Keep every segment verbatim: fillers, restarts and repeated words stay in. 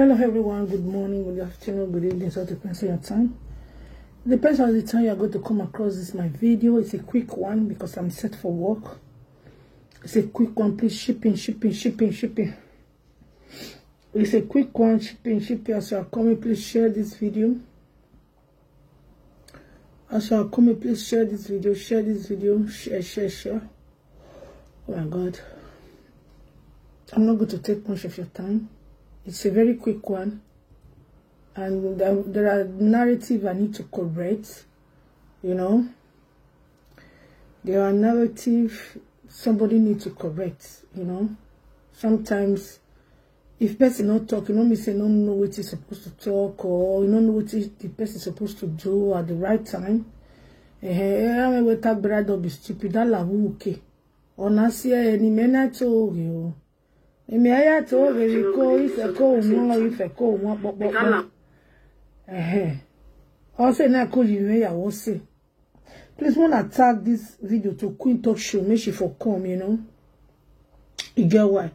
Hello everyone, good morning, good afternoon, good evening. So it depends on your time. It depends on the time you are going to come across this my video. It's a quick one because I'm set for work. It's a quick one. Please, shipping, shipping, shipping, shipping. It's a quick one. Shipping, shipping. As you are coming, please share this video. As you are coming, please share this video. Share this video. Share, share, share. Oh my God. I'm not going to take much of your time. It's a very quick one. And there, there are narrative I need to correct. You know, there are narrative somebody need to correct. You know, sometimes if person not talk, you know me say no know what is supposed to talk, or you don't know what is the person supposed to do at the right time. Eh, eh, we talk brother be stupid. That la who okay. Ona see any men I told you. Emi aya to very ko if a ko mo if a ko mo pop pop. Eh. Also na ko you me ya wo say. Please wanna tag this video to Queen Talk Show. Make she for come, you know. You get why?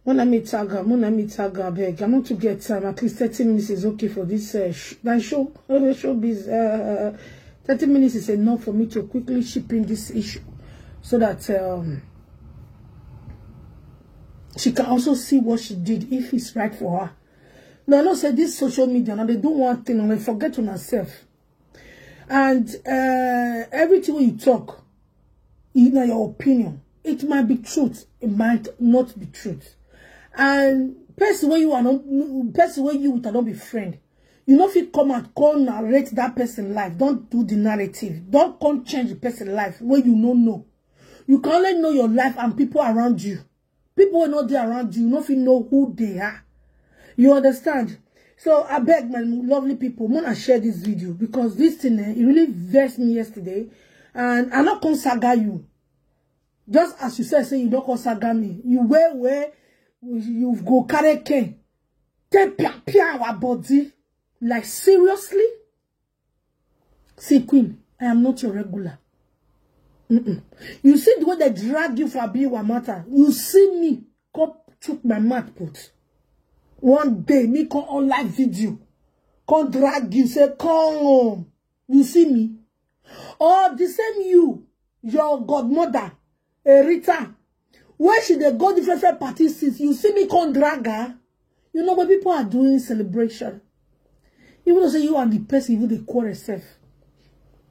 When I meet tag her, when I meet tag her, beg. I want to get time. At least thirty minutes is okay for this uh, sh- that show. Uh, showbiz. Uh, thirty minutes is enough for me to quickly chip in this issue so that um, she can also see what she did if it's right for her. Now, I know say this social media, now they do one thing and they forget on herself. And uh, everything you talk, you know your opinion. It might be truth, it might not be truth. And person where you are not, person where you would not be friend. You know, if you come and come narrate that person life, don't do the narrative. Don't come change the person life where you no know. You can only know your life and people around you. People will not there around you. You no fit know who they are. You understand? So I beg my lovely people, wanna share this video because this thing eh, it really vexed me yesterday, and I not come saga you. Just as you said, say you don't come saga me. You wear where you go carry cane, take pia pia our body. Like seriously? See, Queen, I am not your regular. Mm-mm. You see the way they drag you for being one matter. You see me, come took my mouth put. One day, me come on live video, come drag you, say come home. You see me? Or the same you, your godmother, Erita, where she dey go different different parties since you see me come drag her. You know when people are doing celebration, even though say you and the person even dey quarrel sef,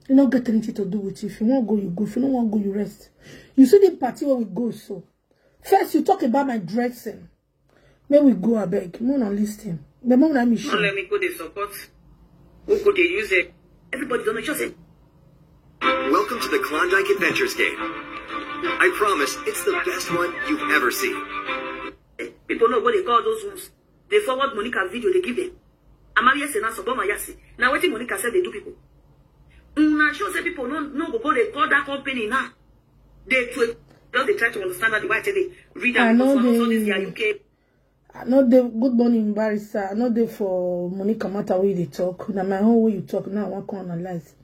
you no get anything to do with you. If you wan go, you go. If you no wan go, you rest. You see the party where we go so. First, you talk about my dressing. May we go, I beg. No, no, listen. The moment I'm Don't let me go dey support. Who go dey use it? Everybody don't know just say Welcome to the Klondike Adventures game. I promise it's the best one you've ever seen. People know what they call those ones. They forward Monica video, they give them. Amari say na Soboma Yasi. Now wetin Monica said they do people. Una sure say people no no go go dey call that company now. They too just dey try to understand that the white they read I and know because all this they- their U K. I know the good morning, barrister. I know they for Monica matter where they talk. Now my own way you talk now, I want to analyze.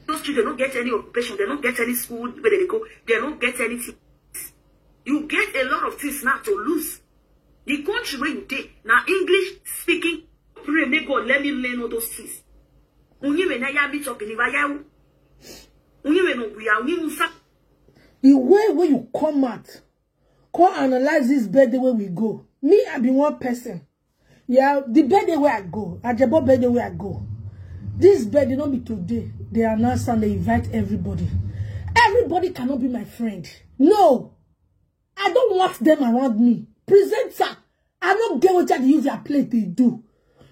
Those children don't get any occupation, they don't get any school where they go, they don't get anything. You get a lot of things now to lose. The country where you take now English speaking, pray may God let me learn all those things. Unyi we na ya meet up in Ivayawu. Unyi we no we are unyi musa. The way where you come out, come analyze this birthday where we go. Me, I be one person. Yeah, the birthday where I go, Ajebo birthday where I go. This birthday not be today. They announce and they invite everybody. Everybody cannot be my friend. No, I don't want them around me. Presenter, I don't get what they use their plate they do.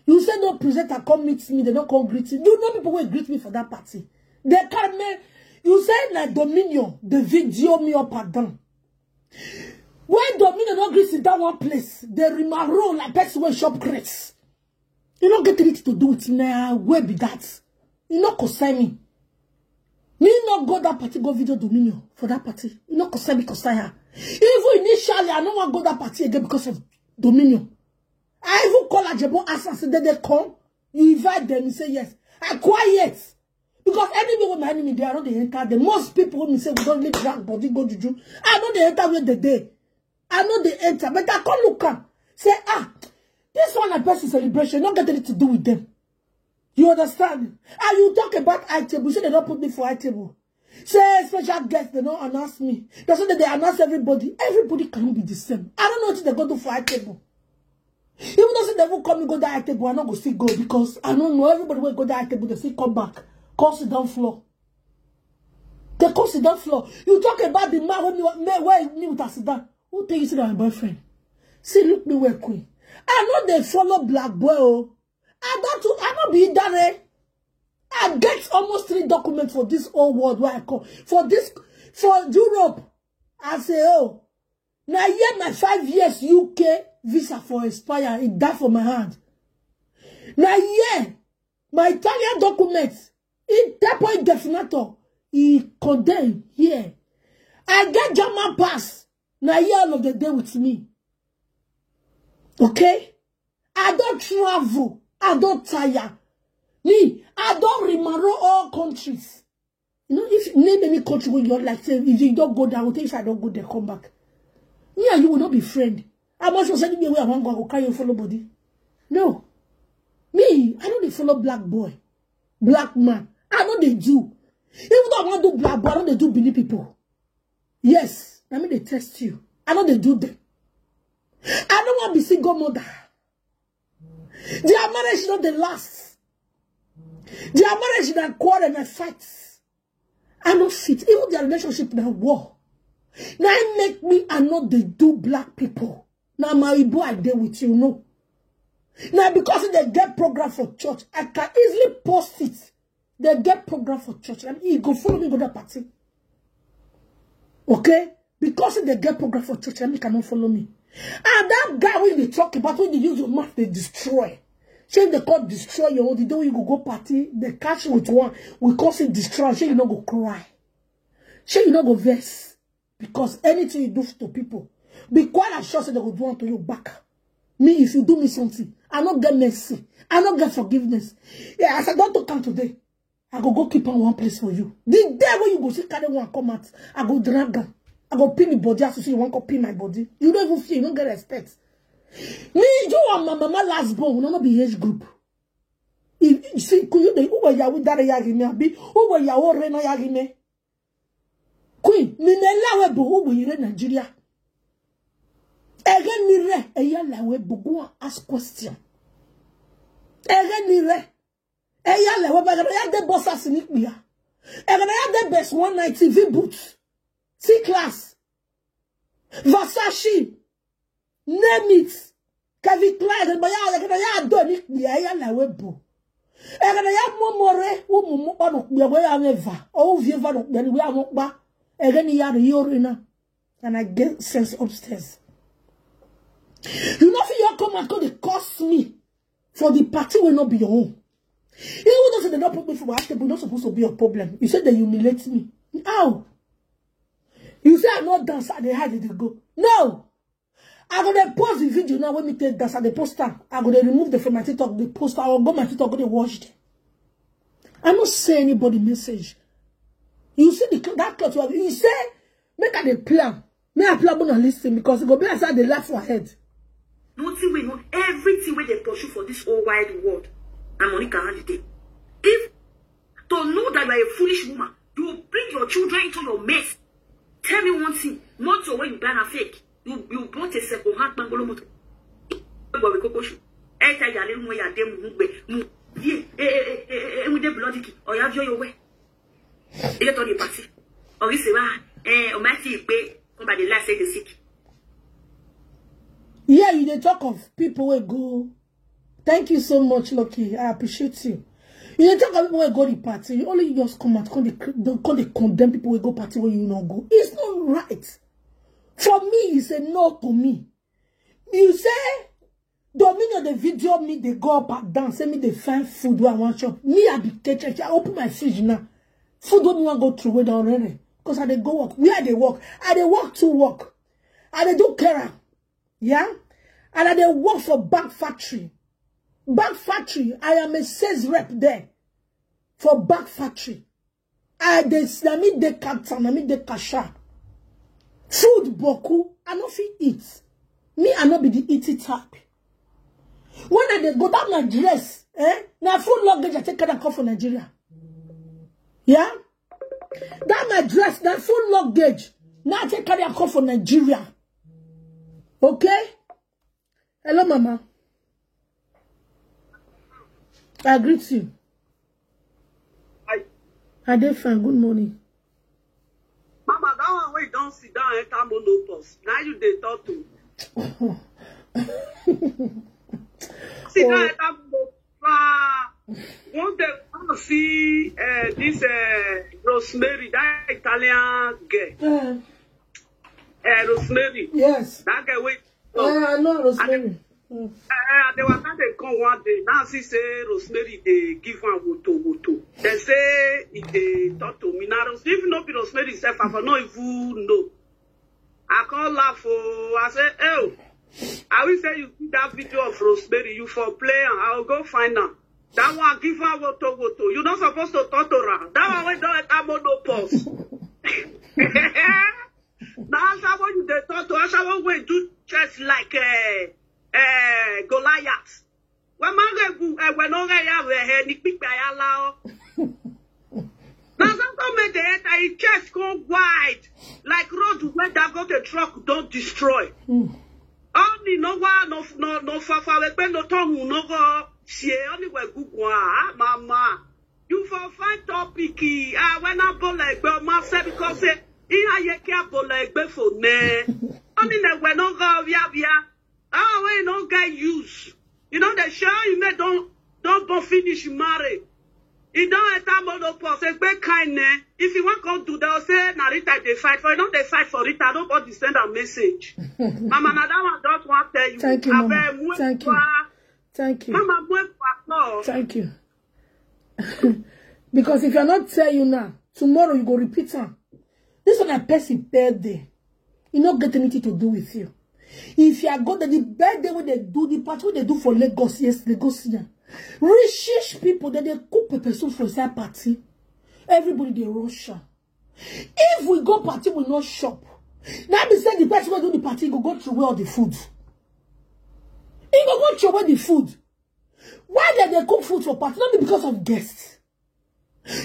You say no presenter come meet me, they don't come greet you. You know people will greet me for that party. They call me. You say na Dominion, they video me up and down. When Dominion not greet in that one place, they rimarole like person wey shop grace. You no get anything to do with me. Where be that? You no concern me. Me no go that party go video Dominion for that party. You no concern me concern her. Even initially, I no wan go that party again because of Dominion. I even call Ajebo ask and say they dey come. You invite them, you say yes. I quiet. Because anywhere where my enemy dey, I no dey enter them. Most people wey me say we don live drag body go juju, I no dey enter where they dey. I no dey enter, but I come look am. Say ah, This one na person celebration, not get anything to do with them. You understand? And you talk about high table, say they don't put me for high table. Say special guest, they don't announce me. They say that they announce everybody. Everybody cannot be the same. I don't know what they go do for high table. Even though say they will come and go that high table, I not go see go because I don't know everybody will go that high table. They say come back, come sit down floor. They come sit down floor. You talk about the man when me where me with a sit down. Who tell you sit down my boyfriend? See, look me where queen. I know they follow black boy. Oh. I don't. I not be done. I get almost three documents for this whole world where I come for this for Europe. I say, oh, now here my five years U K visa for expire. It died for my hand. Now here my Italian documents. It tempo indefinato. He condemn here. I get German pass. Now here all of the day with me. Okay? I don't travel. I don't tire. Me, I don't remarrow all countries. You know, if name any country where you're like, say, if you don't go down, if I don't go there, come back. Me and you will not be friend. I must send me where I want go, I go carry you follow body. No. Me, I don't dey follow black boy, black man. I know they do. Even though I want to do black boy, I know they do Benin people. Yes, let me they test you. I know they do them. I don't want to be single mother. Their marriage not the last. Their marriage na quarrel and fight. I no fit. Even their relationship na war. Now it make me I not they do black people. Now my boy I dey with you, no. Now because they get program for church, I can easily post it. They get program for church. And he go follow me go that party. Okay? Because they get program for church, and he cannot follow me. And that guy when they talk about when they use your mouth, they destroy. Shey they call destroy your own. The day you go go party, they catch you with one. We call it destroy. Shey you not go cry. Shey you not go vex. Because anything you do to people, be quite assured say they go do unto you back. Me, if you do me something, I not get mercy. I not get forgiveness. Yeah, as I don't talk am today, I go go keep on one place for you. The day when you go see carry one come out, I go drag am. I go pin the body as you see you want to pin my body. You don't even feel, you don't get respect. Me, you and my mama last born, we no be age group. If you see, could you dey who were Yahweh Dare Yagime, abi who were Yahweh Rena Yagime? Queen, mi me lawe bo who were Nigeria. Ege ni re, eya lawe bo go and ask question. Ege ni re. Eya lawe ba ga ya de bossa sinikbia. Ege na ya de best one ninety V boot. C class. Versace. Name it. Kevin Klein, but ya, ya, ya, do ni ya, ya, na we bo. Ege na ya mo more, wo mo mo pa no pe we ya me va. O vie va no pe ni we ya mo pa. Ege ni ya ri yo ri na. And I get sense upstairs. You know, if you come and call the cost me for the party will not be your own. Even though they don't put me for my table, not supposed to be a problem. You said they humiliate me. How? You say I not dance, I dey hide, they go. No! I go dey post the video now when me take dance, I dey post am. I go dey remove the from my TikTok, the post, I will go my TikTok, go dey watch them. I no say anybody message. You see the cl- that cloth, you say, make I dey plan. Me I plan, gonna listen because it go be as I dey laugh for head. Nothing we know, everything wey dey pursue for this whole wide world, and money can hand it. If to know that you are a foolish woman, you bring your children into your mess. Tell me one thing, motor wey you buy na fake. You you bought a second hand pangolo motor. But we kokoshu. Enter your little way, you dem move, move. Yeah, eh, eh, eh, eh, eh, with the bloody key. Or you have your way. You get all the party. Or you say, ah, eh, or my tea pay. Come by the light, say they sick. Yeah, you dey talk of people wey go. Thank you so much, Lucky. I appreciate you. You dey talk of people wey go the party. You only just come out, come dey cr- don't come dey condemn people wey go party wey you no go. It's not right. For me, it's a no to me. You say Dominion dey video me, they go up and down, say me they find food where I want chop. Me, I be K K K. I open my fridge now. Food wey me want go through wey don run because I dey go work. Where I dey work? I dey work to work. I dey do carer. Yeah? And I dey work for bank factory. Bank factory, I am a sales rep there for bank factory. I dey na me dey captain, na me dey cashier. Food boku, I no fit eat. Me, I no be the eating type. When I dey go, that my dress, eh? Na full luggage I take carry am come for Nigeria. Yeah? That my dress, na full luggage. Now I take carry am come for Nigeria. Okay? Hello, Mama. I greet you. I, I dey fine. Good morning. Mama, that one wey don sit down enter monopause. Now you dey talk to. Sit down enter monopause. Ah, one day I see uh, this uh, Rosemary, that Italian girl. Uh, Uh, Rosemary, yes. That girl wey Uh, I know Rosemary. Mm. Uh, they were not dey come one day. Now see say Rosemary dey give am woto woto. They say e dey talk to me. Now Rose, if no be Rosemary sef, I for no even know. I come laugh oh. I say, oh, I will say you see that video of Rosemary, you for play am. I will go find am. That one give am woto woto. You not supposed to talk to her. That one wey don enter monopause. Na asawo you dey talk to asawo wey do chest like uh, uh, Goliath. Wọ́n máa ń rẹ̀gùn ẹ̀wẹ̀ ló rẹ̀ yà rẹ̀ ẹ̀ ní pípẹ́ ayáláọ́. Na something make the head and him chest come wide like road wey Dangote truck don destroy. Only no wa no no no fafa we pe no to hun no go sie only we gugu ah mama. You for find topic ah when I bol egbe o ma se because say he ha ye ki abol egbe for ne. Only na we no go via via. Ah we no get use. You know the show you may don don go finish marry. E don enter monopause egbe kind ne. If you wan come do that say na Rita dey fight for, you no dey fight for Rita, nobody send am message. Mama na that one just wan tell you. Thank you, Mama. Thank you. Thank you. Mama mú ẹ̀kọ́ àpọ̀. Thank you. Because if I not tell you now, tomorrow you go repeat am. This one na person birthday. E no get anything to do with you. If you are go the birthday wey dey do, the party wey dey do for Lagos, yes, Lagos here. Richish people that dey cook pepper soup for inside party. Everybody dey rush am. If we go party, we no shop. That means say the person wey do the party go go throw away all the food. He go go throw away the food. Why dem dey cook food for party? Not be because of guests.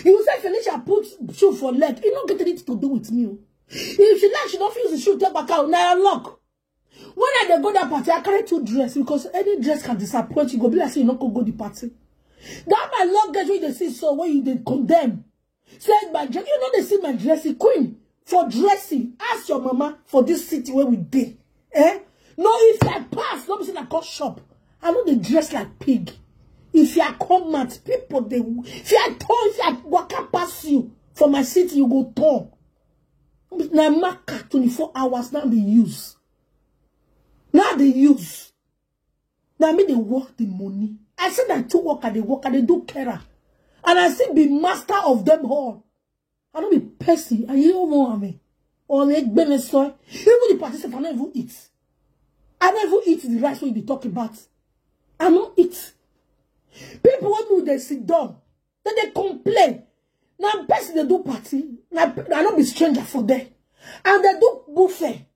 You say Felicia put shoe for leg. E no get anything to do with me o. If she like, she no fit use the shoe take back out. Na your luck. When I dey go that party, I carry two dress because any dress can disappoint you. Go be like say you no go go the party. That my luggage wey you dey see so wey you dey condemn. Say my dress, you no dey see my dressing queen for dressing. Ask your mama for this city where we dey. Eh? No, if I pass, no be say I come shop. I no dey dress like pig. If I come out, people dey. If I turn, if I waka pass you for my city, you go turn. Na marker twenty-four hours now dey use. Now dey use. Na me dey work the money. I say na two work I dey work, I dey do carer. And I still be master of them all. I no be person. I hear one of me. Or me gbeme so. Even the party sef, I no even eat. I no even eat the rice wey you dey talk about. I no eat. People wey do dey sit down, dem dey complain. Na person dey do party. Na I no be stranger for there. And dem do buffet.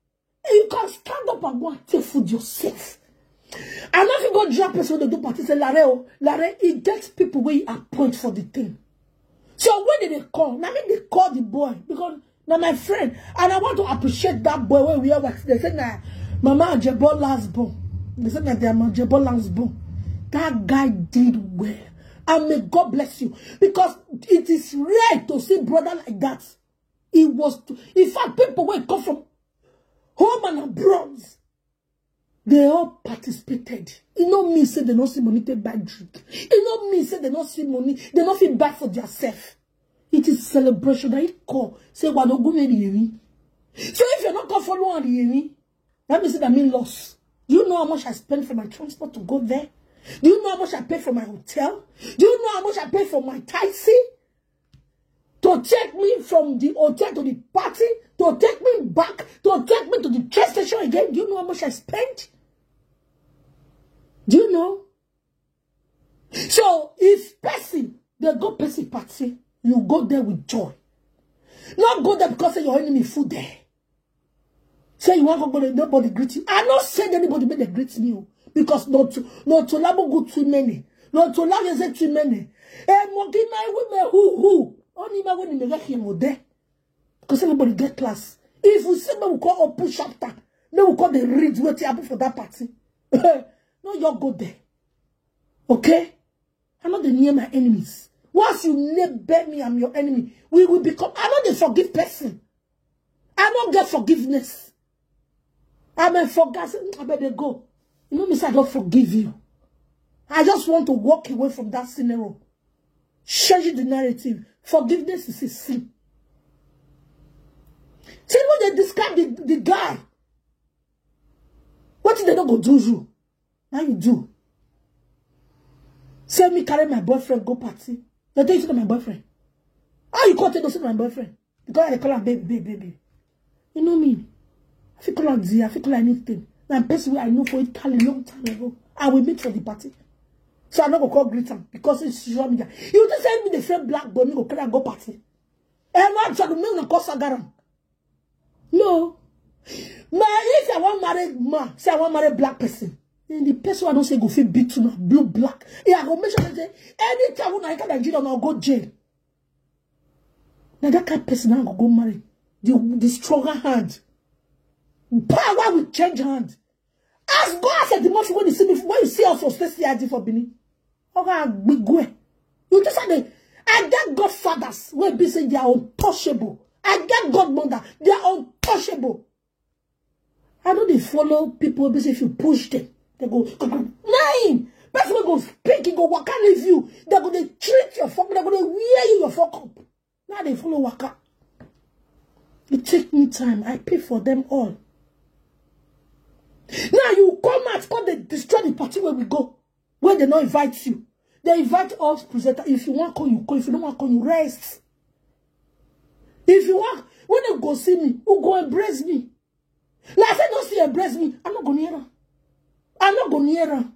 You can stand up and go and take food yourself. I no fit go drag person wey dey do party say Lare o, Lare, e get people wey appoint for the thing. So when dem dey call, na me dey call the boy because na my friend, and I want to appreciate that boy wey wear white. Dem say na Mama Ajebo last born. Dem say na their Mama Ajebo last born. That guy did well, and may God bless you because it is rare to see brother like that. He was, in fact, people wey come from home and abroad, they all participated. E no mean say dem no see money take buy drink. E no mean say dem no see money, dem no fit buy for theirself. It is celebration. Na e call say wa no go me the yemi. So if you no come follow on the yemi, that means that I mean loss. Do you know how much I spend for my transport to go there? Do you know how much I pay for my hotel? Do you know how much I pay for my taxi? To take me from the hotel to the party, to take me back, to take me to the train station again. Do you know how much I spent? Do you know? So if person dey go person party, you go there with joy. Not go there because say your enemy full there. Say you want to go there, nobody greet you. I not send anybody make they greet me o. Because not to not to labo good too many. Not to labo is too many. Eh, monkey my women who who. Only my women make him go there. Because everybody get class. If we say we call open chapter, then we call the read what happen for that party. No, you go there. Okay? I'm not the near my enemies. Once you neighbor me, I'm your enemy. We will become. I know they forgive person. I don't get forgiveness. I'm a forget. I better go. You know me say I don't forgive you. I just want to walk away from that scenario. Change the narrative. Forgiveness is a sin. See when they describe the, the guy. What did they not go do you? Now you do. Send me carry my boyfriend go party. They tell you to my boyfriend. How you call to say my boyfriend? Because I call her baby, baby, baby. You know me. I feel call her dear, I feel call her anything. Now person I know for Italy long time ago. I will meet for the party. So I not go call greet him because it's social media. You just send me the same black boy, me go carry and go party. And I'm trying to make no call Sagaram. No. My if I want marry man, say I want marry black person. And the person I don't say go feel beat to blue black. Yeah, I go make sure say anytime when I come Nigeria, I'll go jail. Now that kind of person I go go marry. The the stronger hand. Power will change hand. As God said the most when you see me when you see us for C I D for Benin. Oga Gbigwe. You just said I get godfathers where be say they are untouchable. I get godmother, they are untouchable. I know they follow people because if you push them, they go nine. Person will go speak, he go waka leave you. They go they treat your fuck, they go they wear you your fuck up. Now they follow waka. It take me time. I pay for them all. Now you come out, come they destroy the party where we go. Where they not invite you. They invite us presenter. If you want call, you call. If you don't want call, you rest. If you want, when they go see me, who go embrace me? Like I said, don't see embrace me. I'm not gonna hear her. I'm not gonna hear her.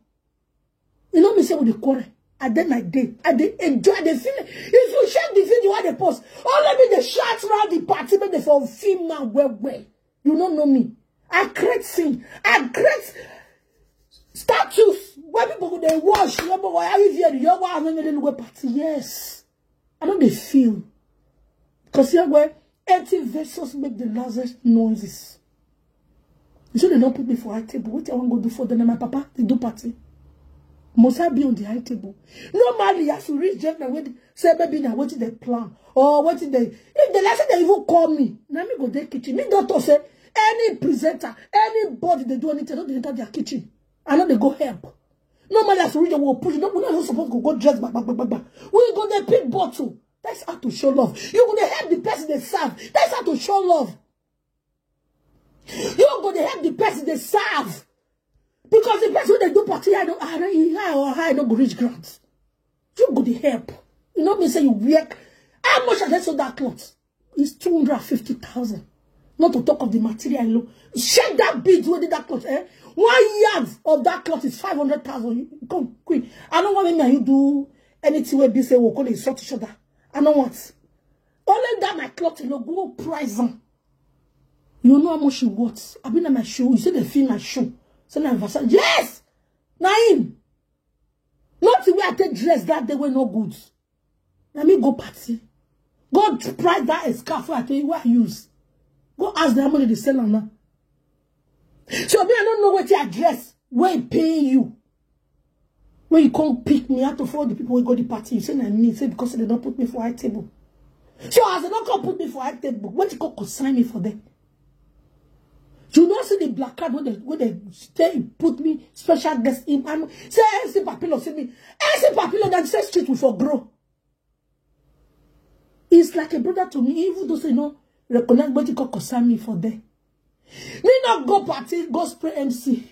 You know me say with the quarrel. I did my day. I did enjoy the feeling. If you check the video, what they post, all of me they shout around the party, but they for film man well well. You don't know me. I create scene. I create status where people go they watch. You know, why are you here? You are one hundred party. Yes. I know they feel. Because here where eighty vessels make the loudest noises. You say they don't put me for high table. What I want to go do for them? My papa, they do party. Must I be on the high table? Normally, as you reach gentlemen, when say maybe now what did they plan? Or what did they if the last they even call me, now me go their kitchen. Me doctor say any presenter, anybody they do anything, don't they enter their kitchen. I know they go help. Normally, as we reach, we push. No, we not supposed to go dress back, back, back, back, back. We go there pick bottle. That's how to show love. You go to help the person they serve. That's how to show love. You go to help the person they serve. Because the person they do party, I don't, I don't, I or I don't go reach grants. You go to help. You know me say you work. How much are they sold that cloth? It's two hundred fifty thousand. Not to talk of the material alone. Check that bead where that cloth, eh? One yard of that cloth is five hundred thousand. You come quick. I don't want me and you do anything where be say we call insult each other. I don't want. Only that my cloth alone go price on. You know how much you want. I been at my show. You say they feel my show. Say my Versace. Yes! Naim! Not the way I take dress that day wey no good. Let me go party. Go price that a scarf wey I tell you wey I use. Go ask them how much they sell am now. So me, I don't know what your dress wey pay you. When you come pick me out of all the people who go the party, you say na me, say because they don't put me for high table. So as they don't come put me for high table, what you go consign me for them? You know see the black card when they when they stay put me special guest in. I'm say S C Papilo see me. S C Papilo that say street will for grow. It's like a brother to me, even though say no recognize what you go consign me for there. Me not go party, go spray M C.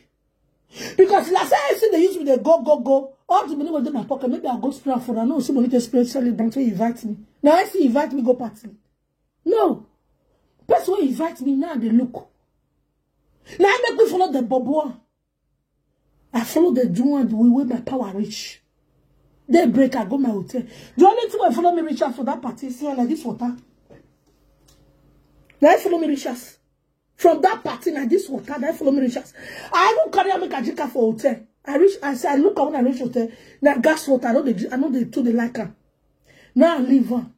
Because last time I see they use me, they go, go, go. All the money was in my pocket. Maybe I'll go spray for I know somebody just spray sell it down to invite me. Now I see invite me go party. No. Person wey invite me now they look. Now I make me follow the bobo. I follow the do and the way where my power reach. Day break, I go my hotel. The only thing wey follow me reach out for that party is like this water. Now follow me reach out. From that party, na this water that follow me reach house. I even carry am make I drink am for hotel. I reach, I say, I look am when I reach hotel. Na gas water, I no dey drink, I no dey too dey like am. Now I leave am.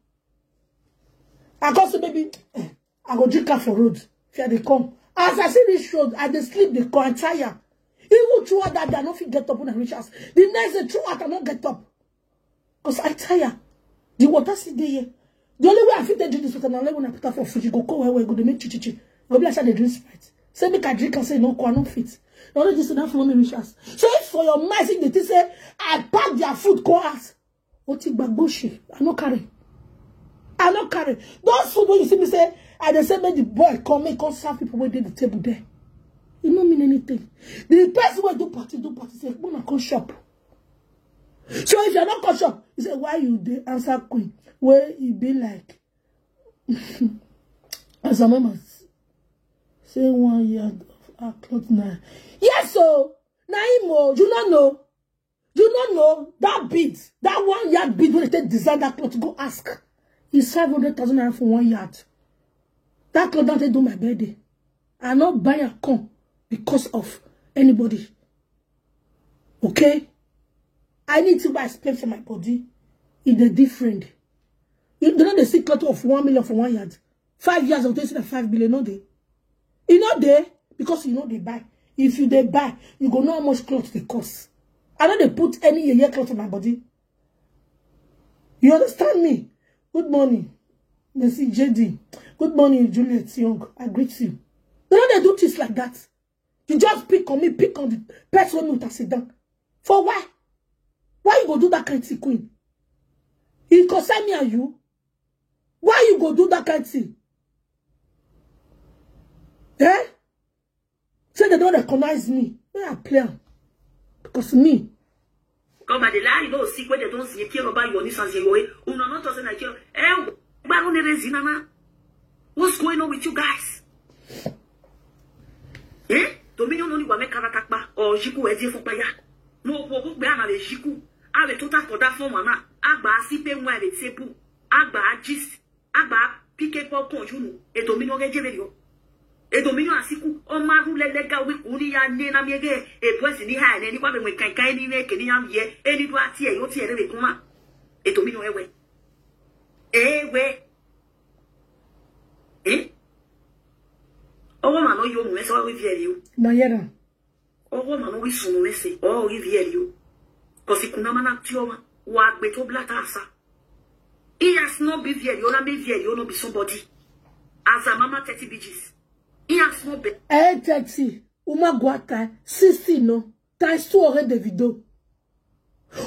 I come say, "Baby, eh, I go drink am for road." Fear dey come. As I see this road, I dey sleep, dey come, I tire. Even throughout that day, I no fit get up when I reach house. The next day, throughout, I no get up. Because I tire. The water still dey here. The only way I fit take drink this water na like when I put am for fridge, e go cold well well, e go dey make chichichi. E go be like say I dey drink Sprite. Say make I drink am, say e no cold, I no fit. Na only this thing that follow me reach house. So if for your mind, say you dey think say I pack their food come house, o ti gbagbo shit. I no carry. I no carry. Those food wey you see me say, I dey say make the boy come, make come serve people wey dey the table there. E no mean anything. The person wey do party, do party, say, "Una come shop." So if you no come shop, you say, "Why you dey answer queen?" Wey e be like, as a mama say, "One yard of her cloth na." Yes, so, na him o, you no know. You no know that bead, that one yard bead wey dey take design that cloth, go ask. It's five hundred thousand naira for one yard. That cloth don take do my birthday. I no buy am come because of anybody. Okay? Anything wey I spend for my body, e dey different. You, dem no dey see cloth of one million for one yard. Five years of this, na five billion, no dey. E no dey because you no dey buy. If you dey buy, you go know how much cloth dey cost. I no dey put any yeye cloth on my body. You understand me? Good morning, Mercy J D. Good morning, Juliet Young. I greet you. Dem no dey do things like that. You just pick on me, pick on the person wey me with am sit down. For why? Why you go do that kind thing, Queen? E concern me and you. Why you go do that kind thing? Eh? Say dem don recognize me. Make I play am. Because me. Come by the lie, you know, sick when dem don see you, care about your niece and your way. Una not to say, like, you, eh, Baron Nerezinana. What's going on with you guys? Eh? Dominion only wa make karatakpa or jiku edi fun paya. Mo wo wo gbe ana le jiku. A le total for that form na. Agba si pe nwa le sebu. Agba gist. Agba P K popcorn, you know. E Dominion ge jere yo. E Dominion asiku. O maru le le ga wi kuri ya ne na mi ge. E boys ni ha ne ni kwa be mwe kan kan ni ne ke ni ya mi ye. E ni do ati e yo ti e le be kuma. E Dominion ewe. Ewe. Eh? Owo ma no yo mu ese wa wi vie ri o. Na yera. Owo ma no wi sunu ese, o wi vie ri o. Kosi kuna mana ti o ma. Wa gbe to blata asa. He has not been vie ri o, na be vie ri o, no be somebody. As a mama thirty B Gs. He has not been. Eh, thirty. Uma gwata, sixty no. Times two already Davido.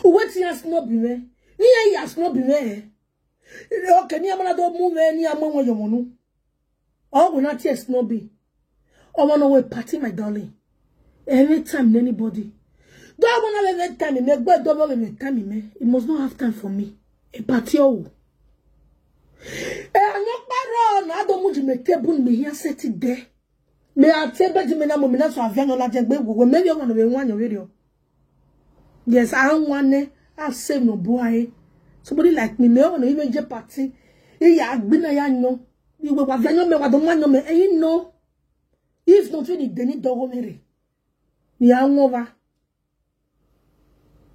Wetin has not been me? Ni he has not been me. Okay, ni amana do mu me, ni amon wa yomonu. Oh, we not yes no be. Oh, no way party, my darling. Anytime, anybody. Don't wanna every time, me go double every time, me. It must not have time for me. A party, oh. Eh, no paro, na do muji me table me here set it there. Me a table me na mo me na so avian la jengbe wo. Me yo no be one yo video. Yes, I don't want it. I say no boy. Somebody like me, me no even je party. Iya agbina ya no. Iwe wa vya nyome, wa do ma nyome, eh, you know. If not, really, they need dogo mere. Ni a nwa.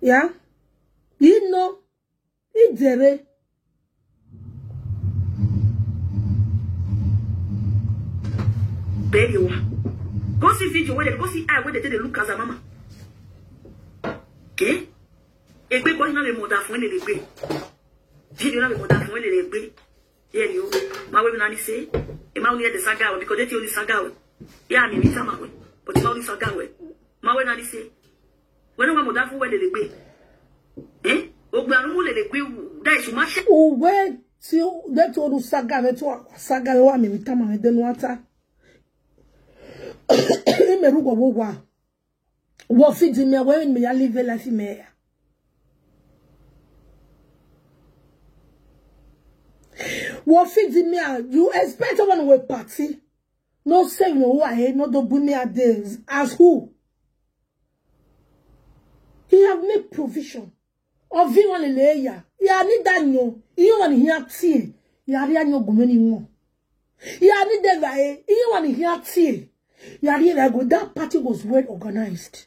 Yeah? You know. Idere. Baby, wa. Go see video where they, go see eye where they take a look as a mama. Okay? Egbe boy na le mother phone le gbe. Video na le mother phone le gbe. Yeah, you. Ma we na ni say. E ma we the saga we because they tell the saga we. Yeah, mi mi sama we. But ma we saga we. Ma we na ni say. We no wa mother phone we le gbe. Eh? Ogbe arun le le gbe. That is ma she. Uwe ti de to ru saga we to saga we wa mi mi tama we de no ata. Imeru go wo wa. Wo feed me when me ya live life me ya. Wo feed me, you expect one way party. No say no who I no do buni a days. As who? He have made provision. Ovi wan lele ya. Ya ni da nyo. Iyo wan hi ati. Ya ri anyo gumeni mo. Ya ni de va e. Iyo One here till. Yari, I go. That party was well organized.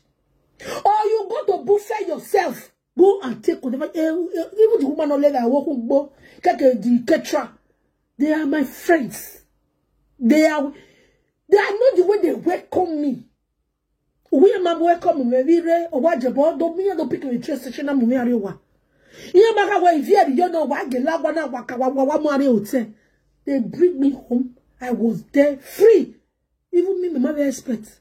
Or you go to buffet yourself. Go and take whatever. Eh, eh, even the woman no let her walk go. Take, eh, the caterer. They are my friends. They are. They are not the way they welcome me. We ma welcome me. We re owa jebo do mi do pick me train station na mu mi arewa. Iye ma ka we via di yo no wa ge la wa na wa ka wa wa wa mu are hotel. They bring me home. I was there free. Even me, my mother expect.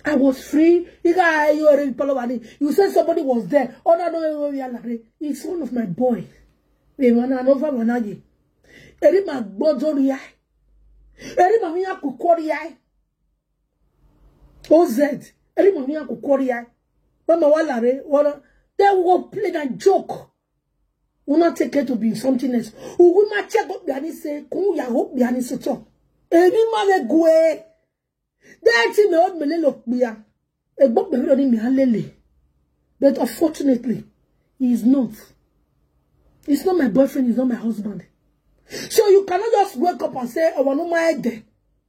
I was free. You got you already follow me. You said somebody was there. Oh no, no, no, no, no, no. It's one of my boys. We wanna know for one. Eri ma gbọdọ ri ai. Eri ma mi ya kukori ai. O Z. Eri ma mi ya kukori ai. Mama wa lare. Wanna. They will play that joke. Una take it to be something else. Ugu ma check up yani say, kun ya hope yani so to. Eri ma le gwe. That thing me old me le lo pia. Egbo pe mi ni mi alele. But unfortunately, he is not. He's not my boyfriend, he's not my husband. So you cannot just wake up and say, "Oh, no, my head there."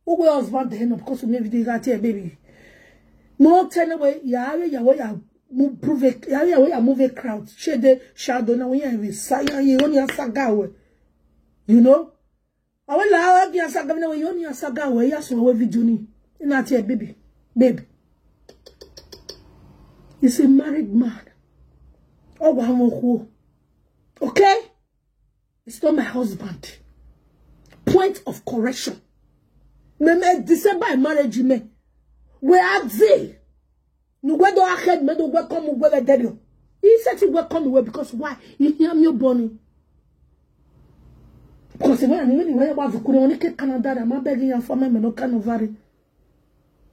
Who will husband there? No, because we never did that here, baby. No, tell me, yeah, yeah, yeah, move, prove it, yeah, yeah, yeah, move a crowd. Share the shadow now, yeah, we say, yeah, you only answer go. You know? I will allow you answer go now, you only answer go, yeah, so we video ni. In that here, baby. Baby. He's a married man. Oh, wow, oh, oh. Okay? It's not my husband. Point of correction. Me, me, December marriage, me. Where are they? No, where do I head? Me do welcome, where they do. He said he welcome me because why? He hear me, Bonnie. Because when I knew where I was, could only get Canada, I'm not begging you for me, me no kind of vary.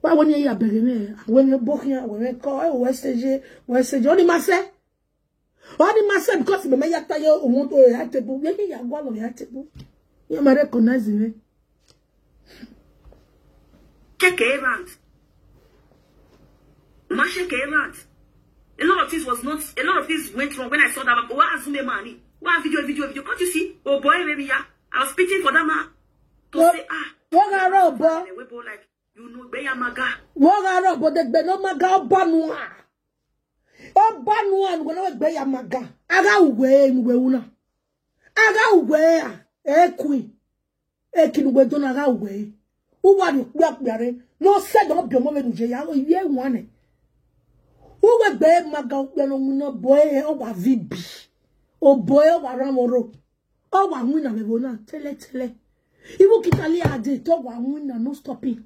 Why when you are begging me? When you book here, when you call, oh, West A J, West A J, only myself. All the man said because me, me ya ta yo umuntu ya tebu. Ya ya gwa lo ya tebu. Ya ma recognize me. Check it out. Ma check it out. A lot of things was not, a lot of things went wrong when I saw that man. But what Azume money? What video, video, video? Can't you see? Oh boy, baby, yeah. I was speaking for that man to say, ah, What got up, bro? We both like, you know, be a maga. What got up, but the no maga banua. Obanua, no gbe ya maga. Aga uwe, no we una. Aga uwe ya. E kui. E kinu we don aga uwe. Uwa ni kpia kpia re. No se don bi omo we nuje ya. O ye wan e. Uwe gbe maga ukpia no una boy e o wa vibi. O boy e o wa ramoro. O wa win na we bona. Tele tele. Ibu kitali ade to wa win na no stopping.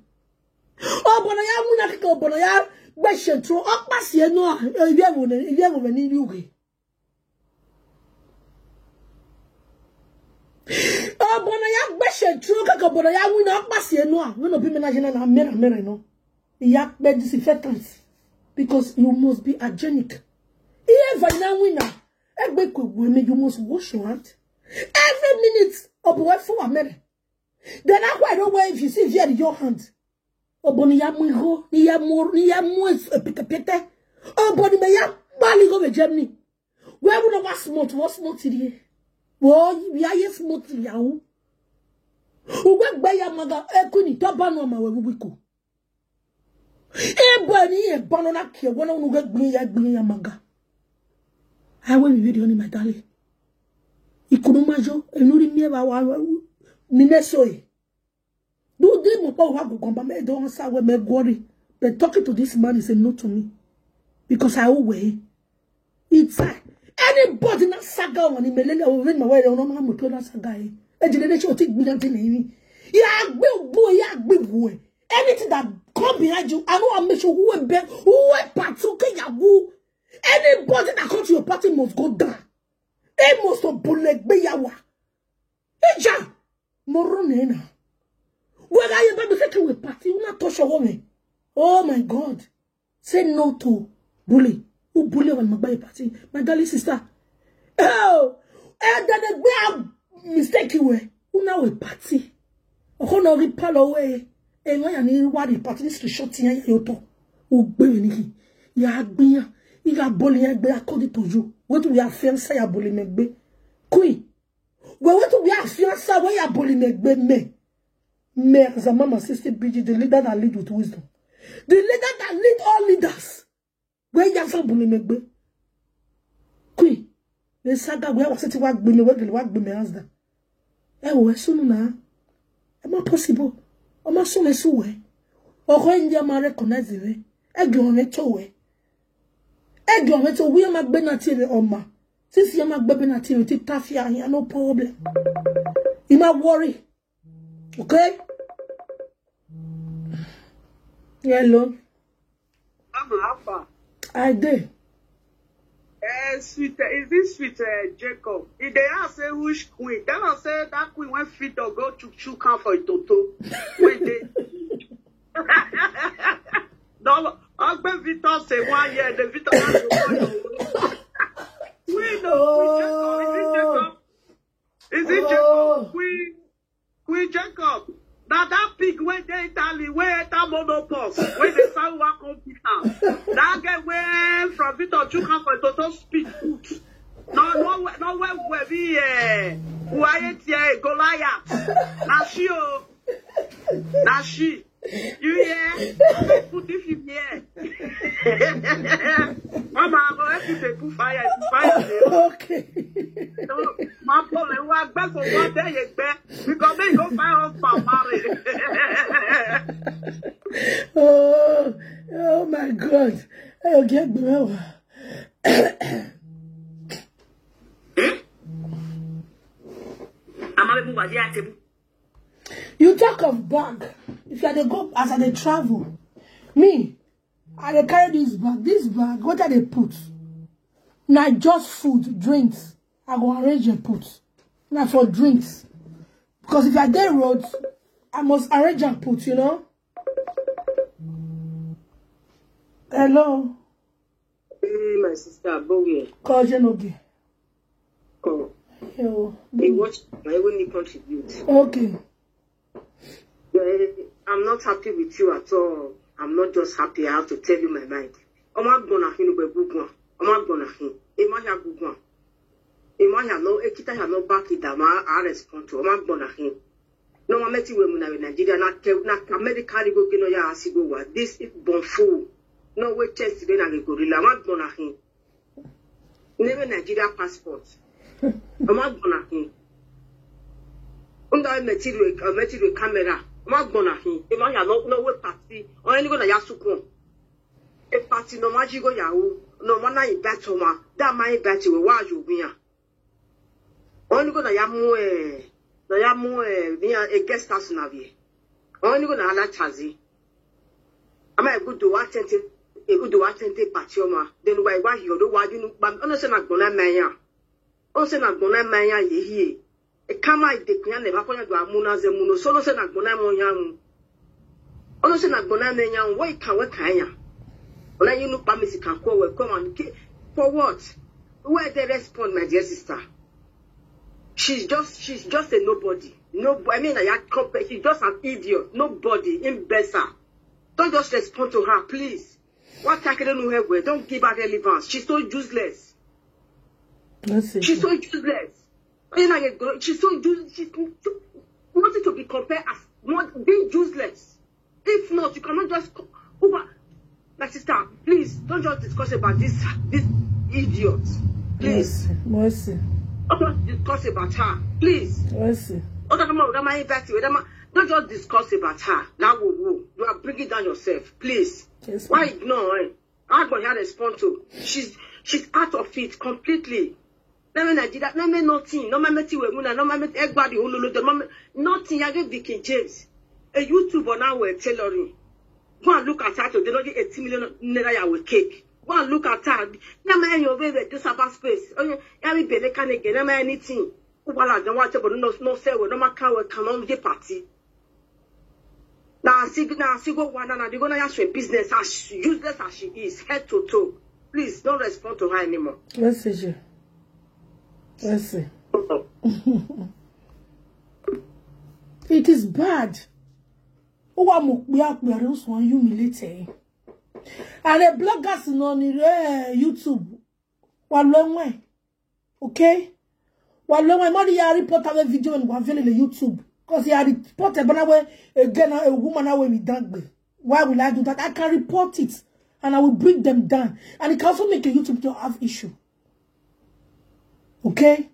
Obono ya win na kike obono ya gbe shetro. O pa si enu a. Ewie wo ne, ewie wo ni yuge. Obono ya gbe shetro kike obono ya win na o pa si enu a. We no be me na jina na mera mera no. Ya gbe disinfectant because you must be hygienic. If I now win na egbe ko gbe me, you must wash your hand every minute. Obo we fu wa mere. Then I quite don't wear if you see here your hand. Obo ni ya mu iho, ni ya mu, ni ya mu es-, eh, pete pete. Obo ni me ya bali go be Germany. Where would was smart, was smart here? Wo, ya yes smart ya u. Ugwe gbe ya maga, e kuni to banu ma we wiku. E bo ni e banu na ke wona unu ge gbin ya gbin ya maga. I will be video ni my darling. Ikunu majo, enuri mi e ba wa, wa, mi me so e. Do they mo pa wa gugu ba me don answer we me gori. But talking to this man is a no to me. Because I owe way. It's, uh, anybody na saga on ni melele o me ma we no ma mo to na saga e. E jide de so ti gbin na ti ni. Ya gbe gbo, ya gbe gbo e. Anything that come behind you, I know I make sure who will be, who will party, okay, ya who. Anybody that come to your party must go down. It must be bulegbe yawa. Ija, moro nena. Wega ye baby say we party, una touch your woman. Oh my God. Say no to bully. Who bully when my party? My darling sister. Oh, and then we have mistake you were. Una we party. Oho no ri palo we. E won ya ni wa ri party ni screenshot yan yo to. O gbe ni ki. Ya gbiyan. Iga bully yan gbe according to you. What we have fiancé ya bully me gbe. Queen. We what we have fiancé we ya bully me gbe me. Me as a mama, sister B G, the leader that lead with wisdom. The leader that lead all leaders. Where Yafa Bulimegbe? Queen. The saga where was it work be me, where the work be me husband. Eh, we soon na. Am I possible? Am I soon as we? Or when you are recognize the way? I do on it to way. I do on it to we am a benatiri oma. Since you am a benatiri, tafia, no problem. You might worry. Okay? Hello. Mama, how far? I did. Eh, sweet, eh, is this sweet, eh, Jacob? If they ask say which queen, tell us say that queen went fit or go chuk chuk am for Itoto. When they no, Ogbe Victor say one year, the Victor has to go. We know, Jacob, is it Jacob? Is it Jacob? Queen, Queen Jacob. Now that pig wey dey Italy, wey enter monopause, wey dey sound one come beat am. That girl wey from Victor Chuka for Toto speak good. No, no, we- no, we we be eh, quiet here, Goliath. Na she o, na she. You hear? Put this in here. Mama, I'm going to put fire, put fire there. Okay. So, my boy, we are back for one day, you back. Because they go find husband married. Oh, oh my God. I'll get the I'm a move at the table. You talk of bag. If you are the go as I dey travel, me, I dey carry this bag. This bag, what I dey put? Na just food, drinks. I go arrange and put. Na for drinks. Because if I dey road, I must arrange and put, you know? Hello? Hey, my sister, Bowie. Call Jenoge. Oh, Yo. they watch, I will need contribute. Okay. Eh, I'm not happy with you at all. I'm not just happy. I have to tell you my mind. Ọmọ agbọ̀nà hin ló gbẹ gbogbo wọn. Ọmọ agbọ̀nà hin. Ẹ má yà gbogbo wọn. Ẹ má yà lọ. Ẹ kíta yà lọ bá kí dàmú. I respond to. Ọmọ agbọ̀nà hin. No one met you when I Nigeria. Na ke na America they go get no ya asigo wa. This is born fool. No way chest today na the gorilla. Ọmọ agbọ̀nà hin. Never Nigeria passport. Ọmọ agbọ̀nà hin. Unda meti with uh, meti with camera. Ọmọ agbọ̀nà hin. Ẹ má yà lọ no way party. Or any go na ya sukun. A party no ma jigo ya o. No ma na invite ma. That ma invite we wa yo gbiyan. Or any go na ya mu eh na ya mu eh ni a guest house na vie. Or any go na ala chazi. Ama e good do wa tente e good do wa tente party ma. Then why why you do wa you no. But ono say na gbona me ya. Ono say na gbona me ya ye ye. E kama e de kunya ne ba ko ya do amuna ze muno. So ono say na gbona mo ya mu. Ono say na gbona me ya mu. Why can we can ya? Ona you no permit can call we come and ki- for what? Where they respond, my dear sister? She's just she's just a nobody. No, I mean, I can't. She's just an idiot. Nobody in Besa. Don't just respond to her, please. What I can do her well. Don't give her relevance. She's so useless. That's it. She's so useless. You know, she's so useless. She's nothing to be compared as not being useless. If not, you cannot just co- over. My sister, please don't just discuss about this this idiot. Please, Mercy. Mercy. Don't just discuss about her. Please. Mercy. Other come out, that might invite you. That might, don't just discuss about her. That will woo. You are bringing down yourself. Please. Yes, Why ma'am. Ignore? How about her respond to? She's she's out of it completely. Na me Nigeria, na me nothing, na me meti we muna, na me meti everybody who lolo, na me nothing. I get Vicky James, a YouTuber now with tailoring. Go and look at her today, not eighty million naira ya with cake. Go and look at her. Na me your way with this about space. Oh yeah, every bele can again, na me anything. Wala don't want to, but no no say we no man can we can on the party. Now I see now I see go one and I go now ask for business as useless as she is, head to toe. Please don't respond to her anymore. Mercy. Mercy. It is bad. Ó wá mọ̀ pé àpẹẹrẹ ó sọ humiliate. And the bloggers on eh, YouTube. Wà lọ́wọ́ ẹ̀. Okay? Wà lọ́wọ́ ẹ̀. Mọ́ni yà report àwọn video and wà fẹ́lẹ̀ lè YouTube. Because he had reported, but now a girl, a woman, now we done. Why will I do that? I can report it, and I will bring them down. And it can also make a YouTube to have issue. Okay?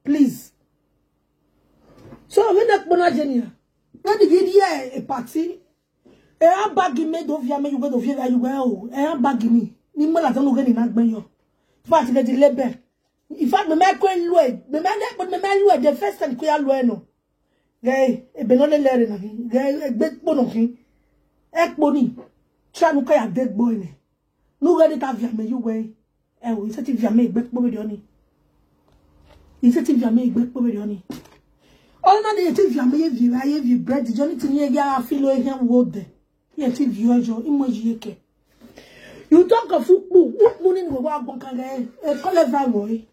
Please. So, when that Bona Junior, when did you hear a party? A bag me do via me, you go to via you well. A bag me. Ni mo la tanu gani na gben yo. In fact, get the label. In fact, me me ko lu e. Me me get, but me me lu e. The first time ko ya lu e no. Gay, e be no le lere na. Gay, e gbe po no kin. E po ni. Cha nu ka ya de gbo ni. Nu ga de ta via me you way. E o, ise ti via me gbe po be de oni. Ise ti via me gbe po be de oni. All na de ti via me ye via ye via bread. Johnny ti ni e ga fi lo e hen wo de. Ye ti via ojo, imo ji ye ke. You talk of ukpu, ukpu ni wo wa gbon kan ge. E ko le va wo e.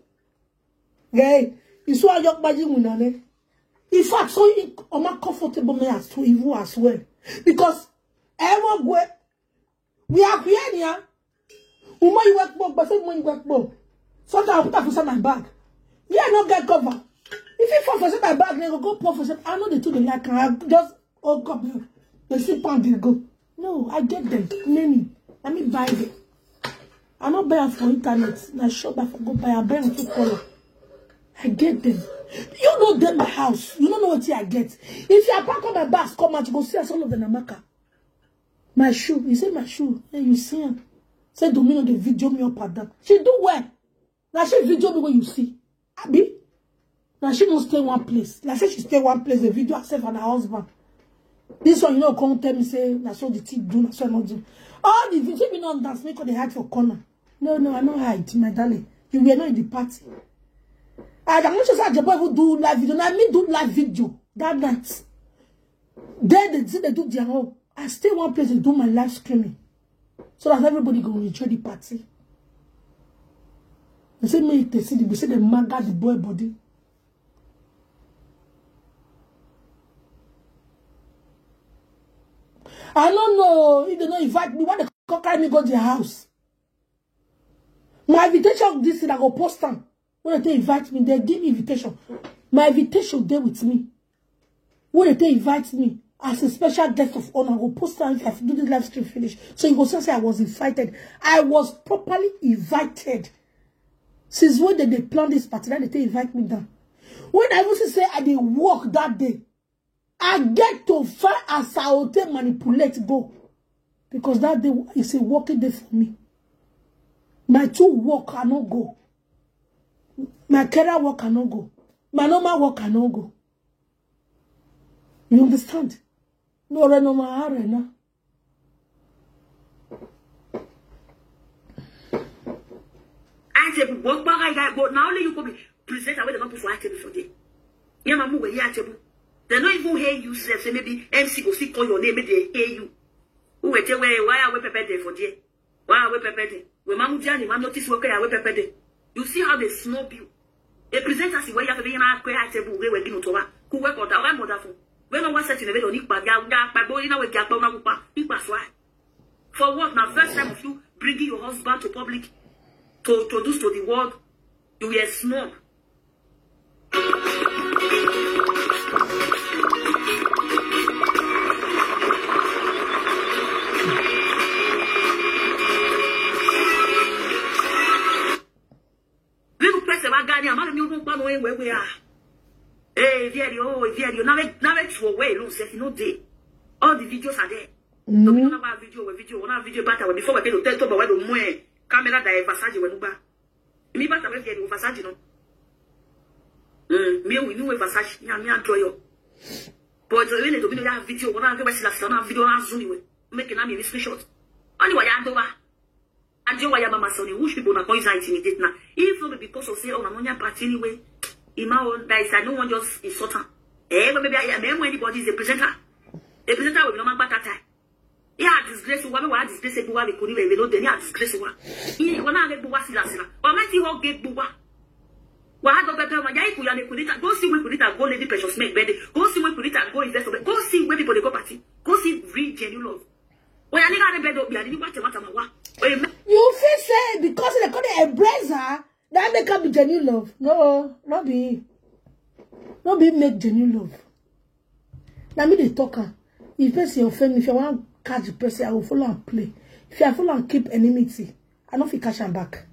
Ge, isu ayo pa ji mu na le. In fact, so it, o ma comfortable me as to even as well. Because everyone go, we are here, yeah. Umo you work for, but say money work for. Sometimes I put that for inside my bag. Yeah, no get cover. If you fall for inside my bag, then go, go pour for inside. I know the two they like. I just, oh God, they see pound they go. No, I get them. Many. Let me buy them. I no buy am for internet. Na shop I for go buy. I buy am two color. I get them. You know them my house. You don't know what I get. If you pack on my bag, come out, you go see as all of them are marker. My shoe. You say my shoe. And you see him. Say Domino, they video me up and down. She do well. Now she video me when you see. Abi? Now she don't stay one place. Like say she stay one place, the video herself and her husband. This one, you know, come tell me, say, na so the thing do, na so I not do. All the video, me not dance, make all the hide for corner. No, no, I no hide, my darling. You were not in the party. I don't just say, Jebo even do live video. Now me do live video that night. Then they, they do their own. I stay one place and do my live streaming. So that everybody go enjoy the party. They say, me, they see the, they say they maga the boy body. I don't know if they don't invite me. Why they come carry me go their house? My invitation, this thing, I go post them. When they invite me, they give me invitation. My invitation, they with me. When they invite me as a special guest of honor, I go post them if I do the live stream finish. So you go say, say I was invited. I was properly invited. Since when did they plan this party? That they invite me down. When I even say I did work that day, I get to find as I will take manipulate go. Because that day is a working day for me. My two work, I no go. My career work, I no go. My normal work, I no go. You understand? No, re no ma, re na. Atebu, what bag I got? But now only you go be presenter where they don't put for Atebu for there. Yeah, mamu, where Atebu? They don't even hear you, sef. Say maybe M C go still call your name, maybe they hear you. Who will tell where, why are we prepared there for there? Why are we prepared there? We mamu dia ni, mam notice we are we prepared there. You see how they snob you. A presenter si where you have to be in our prayer Atebu, where we be no to wa. Who work on that? Why mother for? When no one set in the middle, Nick Badia, Badia, Badia, Badia, Badia, Badia, Badia, Badia, For what? Now, first time of you bringing your husband to public to introduce to the world, you were snob. Little person, my guy, I'm not a new one. Where we are. Hey, video, oh, video. Now, now let's go away. Look, say, you know, they, all the videos are there. So we don't have a video, we video, we have video, but we before we pay the tell, but we don't more camera that Versace we nuba. Me, but we video Versace, no. Mm, me, we knew Versace. Yeah, me, I draw you. But when they don't have video, we have video, we have zoom we make it. I mean, screenshot. Anyway, I do. And you why mama sorry, which people na come inside intimidate now? If not because of say, oh, I'm on your party anyway. In my own, that is, I don't want just insult her. Eh, but maybe I am anybody is a presenter. A presenter will be no man back that time. Yeah, disgrace. Why, why disgrace? Why we couldn't even know? Then yeah, disgrace. Why? He wanna get buwa sila sila. Or might he all get buwa. Why don't better? Why you couldn't couldn't go see we couldn't go lady precious make bed. Go see we couldn't go invest. Go see where people they go party. Go see real genuine love. Oya, nigga, they bed up here. You want to what? You feel say because they call it a blazer, that make up be genuine love. No, not be, not be make genuine love. Now me they talk am. If person offend me, if I want catch the person, I will follow and play. If I follow and keep enmity, I don't fit catch am back.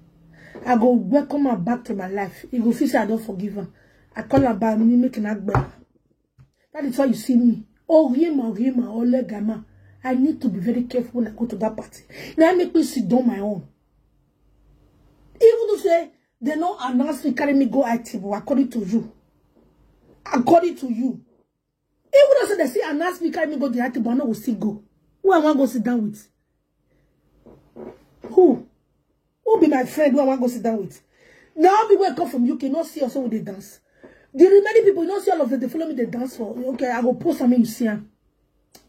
I go welcome am back to my life. He go feel say I don't forgive am. I call am back, me make an agbera. That is why you see me. Oh, Rima, Rima, oh, Legama. I need to be very careful when I go to that party. Now make me sit down my own. Even though say they no announce me, carry me go I T V, according to you. According to you. Even though say they see announce me, carry me go the I T V, I no go still go. Who I want go sit down with? Who? Who be my friend who I want go sit down with? Now me wake up from U K, not see us when they dance. The remaining people, you not see all of them, they follow me, they dance for. Okay, I go post something you see am.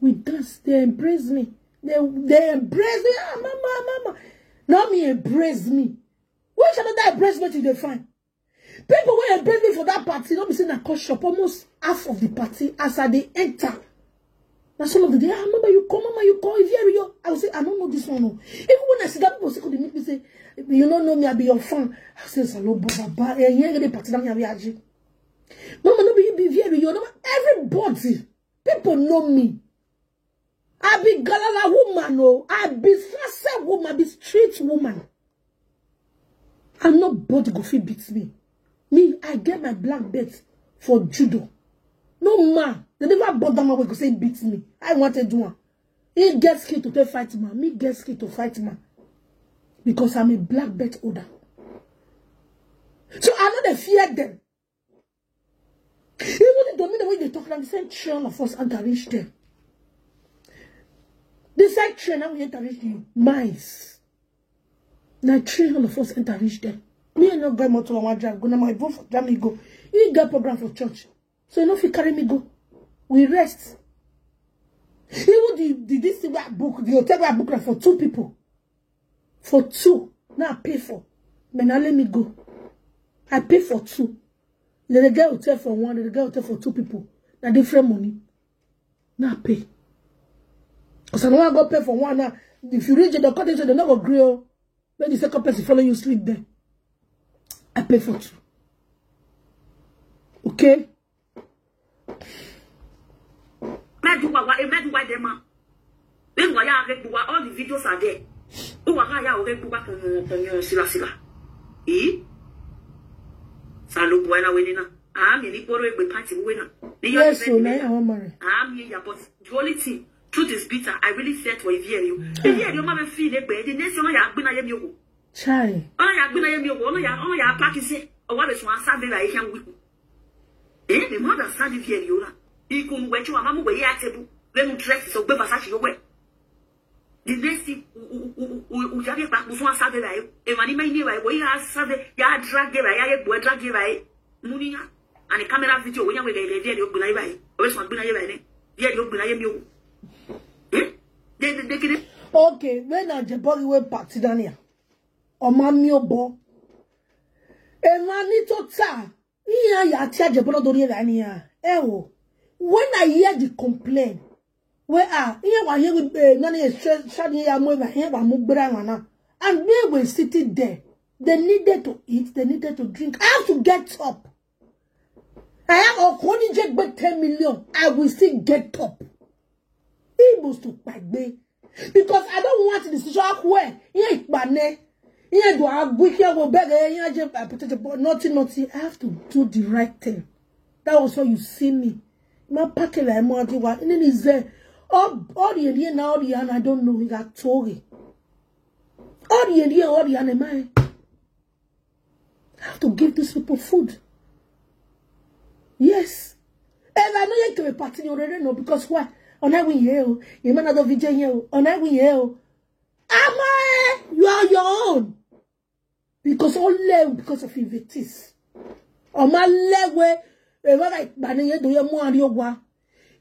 We dance, they embrace me. They, they embrace me. Ah, mama, mama. Now me embrace me. Which another embrace me you dey find? People wey embrace me for that party, no be say na come shop almost half of the party as I dey enter. Na some of the day, ah, mama, you come, mama, you come, if you yo. I will say, I don't know this one. No. Even when I see that people say, could make me say, you don't know me, I be your fan. I say, Salobo, Baba, eh, yeah, the party, that me, I be aji. Mama, no be you be very, you know, everybody, people know me. I be Galala woman, oh, I be Sase woman, I be street woman. And nobody go fit beat me. Me, I get my black belt for judo. No man, they never bother man wey go say beat me. I want to do one. He get skill to take fight man. Me get skill to fight man. Because I'm a black belt holder. So I know they fear them. Even the dominant when they talk, the same train of us enter reach them. The same train now we enter reach the mines. Now train all of us enter reach them. Me and no grandma to one drive go. Now my vote for Jamie go. He get program for church. So you know if you carry me go. We rest. Even the, the this thing wey I book, the hotel wey I book na for two people. For two. Now I pay for. But now let me go. I pay for two. They dey get hotel for one, they dey get hotel for two people. Na different money. Now I pay. Because I don't want to go pay for one now. If you reach the doctor, they say they no go gree o. When the second person follow you sleep there. I pay for two. Okay? Meduwa wa, eh, meduwa de ma. Meduwa ya re buwa, all the videos are there. Uwa ga ya o re buwa konyo, konyo, sila, sila. Eh? Salo buwa na we ni na. Ah, mi ni poro egbe party we na. Ni yo Yes, ni o, me, man, I want marry. Ah, mi ya, but the only thing, truth is bitter. I really fear for Ivierio. Ivierio ma be feel egbe. The next thing ya gbe na ye mi o. Chai. Ona ya gbe na ye mi o, ona ya, ona ya pack ise. O wa be so asa be la e kan wiku. Eh, me mother sad if you na. Ikun we chu amamu we ya tebu. We mu dress so gbe Versace yo we. The next thing, u, u, u, u, u, ya be pack so asa be la e. E mani me ni wa e, we ya asa be, ya drag e la, ya ye boy drag e la e. Muni ya. And the camera video, we ya we le le video gbe na e la e. O we so gbe na ye la e. Video gbe na ye mi o. Eh? De, de, de, kini. Okay, when I jebori we party Daniel. Ọmọ mi ò bọ́. Ẹ máa ní tó tà. Ìyá ya tí àjẹbọ́lọ́ dorí ẹ̀ lánìí ya. Ẹ wò. When I hear the complaint, where ah, ìyẹn wà yẹ wípé náà ni ṣáàdì ya mú ẹ̀rọ, ìyẹn wà mú gbéra wọn náà. And we were sitting there. They needed to eat, they needed to drink. I have to get up. I have a Konije ten million. I will still get up. He must to pagbe. Because I don't want the social where. He ain't bane. He ain't do a week here will beg. He ain't just a potato, but nothing, nothing. I have to do the right thing. That was why you see me. My packet like more the one. And then he's there. All, all the idea now, all the and I don't know. He got Tory. All the idea, all the animal. I have to give these people food. Yes. And I know you can be partying already, no, because why? On I win you, you man not V J you, on I win you. Am I? You are your own. Because all level because of invitis. On my level, wherever I ban you do your more and your wa.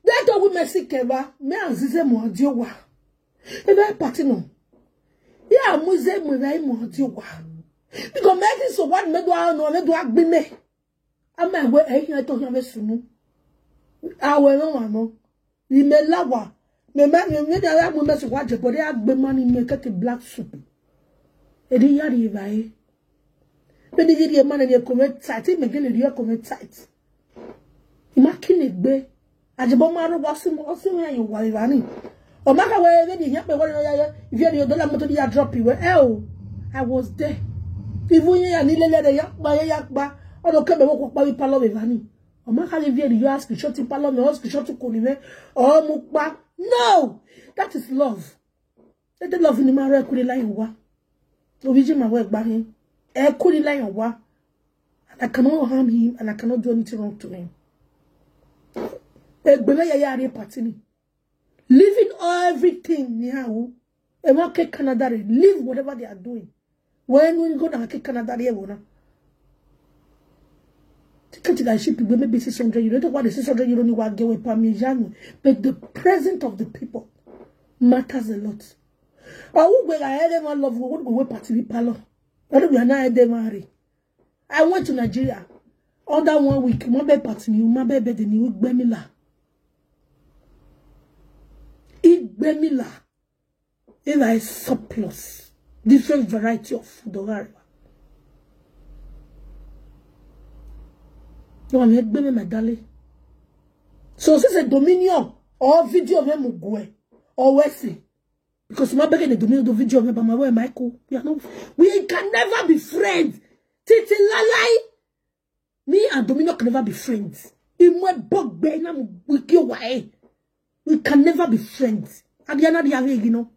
That we messy keva, me and Zize more and your wa. Ebe party no. Ya muze mu na imo ti wa. Because me this so what me do I know me do agbi me. Ama we e yin to yan me sunu. Awe no wa no. Ni me lawa. Me me me me da mu me so wa je body agbe man ni me keke black soup. E di yari ba e. Me di yari man ni e comment tight. Me gele di e comment tight. Ima kini gbe. Ajibo maro wasim osim ya yu wali vani. O maka we ve di yakpe wali ya ya. If you do la moto di ya drop you. Eh o. I was there. Even ya ni lele de yakpa ya yakpa. O do kebe wo ko pa mi palo ve vani. O maka ve di yo ask shot palo me ask shot ko ni ve. O mu pa. No. That is love. That is love ni maro e kuri la yu wa. Obiji ma we gba hin. E kuri la yu wa. And I cannot harm him and I cannot do anything wrong to him. Egbele ya ya re party ni. Leaving everything ni ha wo. E ma ke Canada re. Leave whatever they are doing. When we go na ke Canada re wo na. Ticket ga ship we maybe six hundred euro. Don't want the six hundred euro ni wa ge we pa mi janu. But the present of the people matters a lot. Awu gbe ga ere ma love wo wo we party ni palo. Ere we na ede ma re. I went to Nigeria. Under one week, my bed party ni, my bed bed ni we gbe mi la. Igbe mi la. If I surplus different variety of food or whatever. No, I'm here, baby, my darling. So since a dominion or video of them go or Wesley, because my begging the dominion the video of them by my way, Michael. We are not, we can never be friends. Titi Lalai. Me and Domino can never be friends. Imwe bogbe na mu wiki wae. We can never be friends. Adiana di ave you know.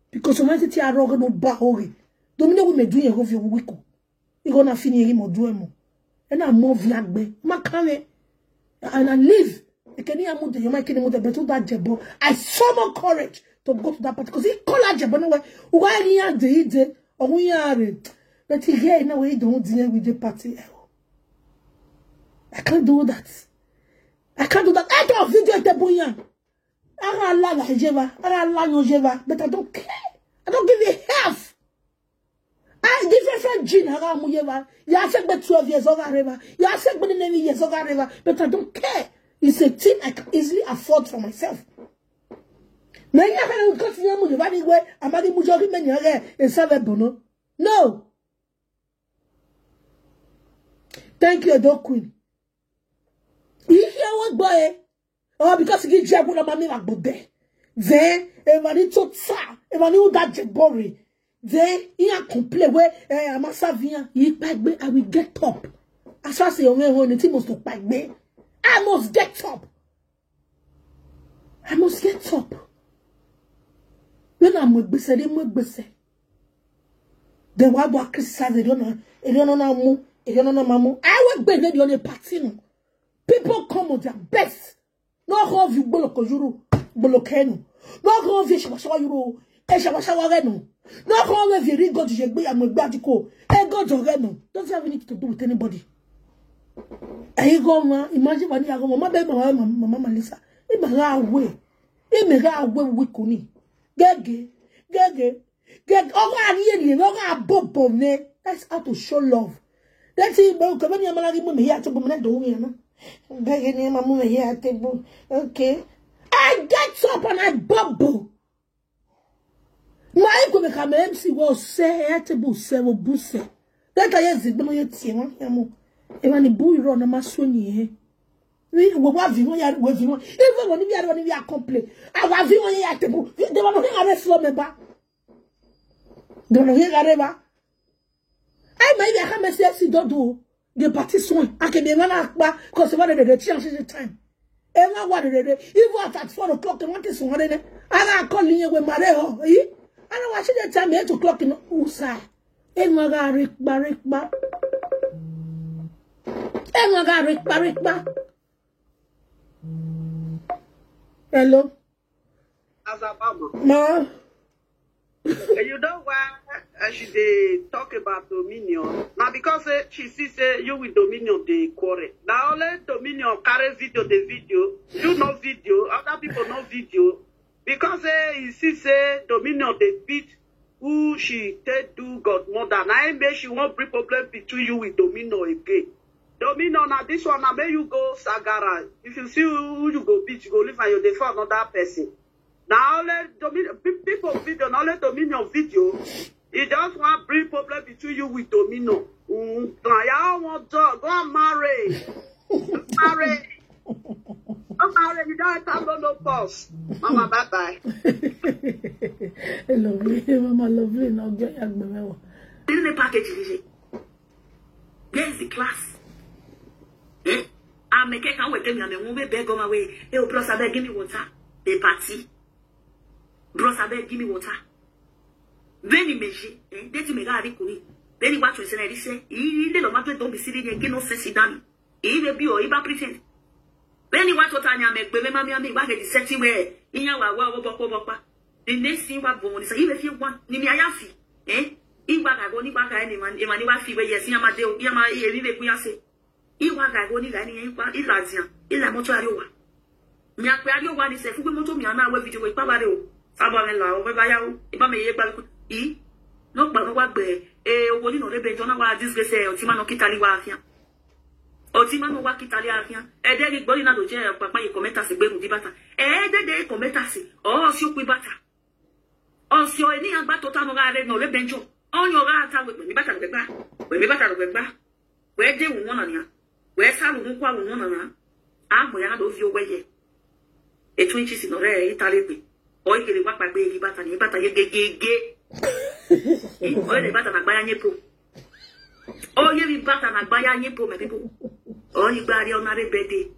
Because when titi arogo no ba ori. Domino we me do ye go fi wiko. You gonna finish him or do him. And I'm more viagbe. Ma kame. And I leave. Ekeni amude yoma ekeni mude betu that jebo. I summon courage to go to that party because he call that jebo no way. Why he had the ide or we are. But he here now we don't deal with the party. I can't do that. I can't do that. I don't video the boyan. I don't la la jeva. I don't la no jeva. But I don't care. I don't give a half. I different friend Jean Haramu Yeva. You have said twelve years old Areva. You have said many years old Areva. But I don't care. It's a thing I can easily afford for myself. Now you have to continue with the running way. I'm not even joking many again. It's seven bono. No. Thank you, Edo Queen. You hear what boy? Oh, because he give you a mami like bode. Then, if I need to tsa, if I need that jebori, then he a complain where eh, I'm a savian, he pack me, I will get up. As far as your way, when the thing must to pack me, I must get up. I must get up. When I'm with Bese, they with Bese. Then why do I criticize? They don't know, they don't know, they don't know, mamu. I will be there on a party. People come with their best. No ho vi gbolo ko yuru, gbolo kenu. No ho vi shawa shawa yuru, e shawa shawa renu. No ho vi ri God je gbe ya mo gbe atiko, e God renu. Doesn't have anything to do with anybody. Ayi go ma, imagine wani ago ma be ma ma Melissa. I ma ga we. I me ga we wi kuni. Gege, gege. Get over and here, you know, I bobo ne. That's how to show love. That's it, but come here, I'm like, move here to move that door, you know. Begging him, move here to move. Okay. I get up and I bobo. My equipment come M C will say, I to boo, say, will boo, say. That I yes, but no, you see, one, you know. And when the boy run, I'm a swing here. We will have you, we are with you. Even when we are, when we are complain, I have you on your table. They were not going to slow me back. Dono ye gareba. Ai mai bi aka mesi esi dodo. The party soon. Ake bi ngana akpa. Because what did they change the time? Ema what did they? Even at, at four o'clock, they want this one. Ana call in with Mareho. Eh? Ana watch the time eight o'clock in Usa. Ema ga rikba rikba. Ema ga rikba rikba. Hello. As a mama. Ma. And you know why uh, she dey talk about Dominion? Now because uh, she see say you with Dominion dey quarrel. Now only Dominion carry video the video. You no video, other people no video. Because uh, you see say Dominion dey beat who she take do godmother. Now im make she wan bring problem between you with Dominion again. Dominion na this one na make you go Sagara. If you see who you go beat, you go leave and you dey for another person. Na only Dominion pe- people video na only Dominion video. E just wan bring problem between you with Dominion. Mm, na ya wan dog go and marry. Marry. Mama, you don't have no no pause. Mama, bye bye. Lovely, Mama Lovely, no get yagbemewa. Didn't the package is it? Where is the class? Eh? I make it can wait me and won't be beg on my way. Hey, bros, I beg, give me water. The party. Bros, I beg, give me water. Beni meji, eh? Deti me gari kuni. Beni watch you say, he did not matter, don't be silly, and get no sense down. He may be or he pretend. Beni watch what I make, baby, mammy, and me, why the setting where in your wa wa wa wa wa. The next thing what born is even if you want, Nimi Ayafi, eh? He back, I go, he back, any man, any man, he back, yes, Yama Deo, Yama, he may be say. He back, I go, he like, he like, he like, he like, Moto Ayowa. Nyakpe ari owa ni se fugbe moto mi ana we video we pa bare o. Sabo me la o be baya o. Iba me ye gba ku. I. No gba no wa gbe. E owo ni no re be jona wa disgrace e oti ma no kitali wa afia. Oti ma no wa kitali afia. E de ri gbori na do je papa ye kometa se gberu di bata. E de de kometa se. O si o ku bata. O si o ni agba to ta no ga re no re benjo. Onyo ga ta we mi bata gbe gba. We mi bata gbe gba. Wee de wu nwana ya. Wee sa wu kwa wu nwana ya. Agbo ya na do vi owe ye. Etu inchi si no re itare gbe. O ikele wa pa gbe ri bata ni bata ye gegege. O ri bata na gba ya nyepo. O ye ri bata na gba ya nyepo, my people. O ni gba ri ona re bede.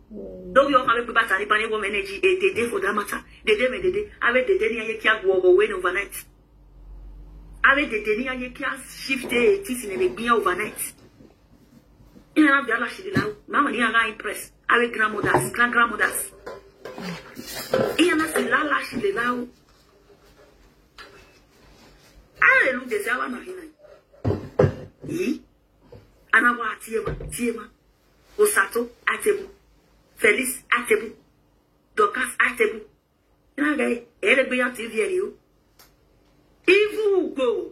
Do wi o ka be bata ni bani wo energy e dede for that matter. Dede me dede. Ave dede ni ye kia go go win overnight. Ave dede ni ye kia shift e tisi ne be gbin overnight. Ina na bia la shi de la o. Mama ni aga impress. Our grandmothers, grand grandmothers. Ina na si la la shi de la o. Hallelujah, se awa na hina. Yi. Ana wa tiema, tiema. Osato Atebu. Felix Atebu. Dorcas Atebu. Ina ga ere gbe ya T V eri o. Even Ugo.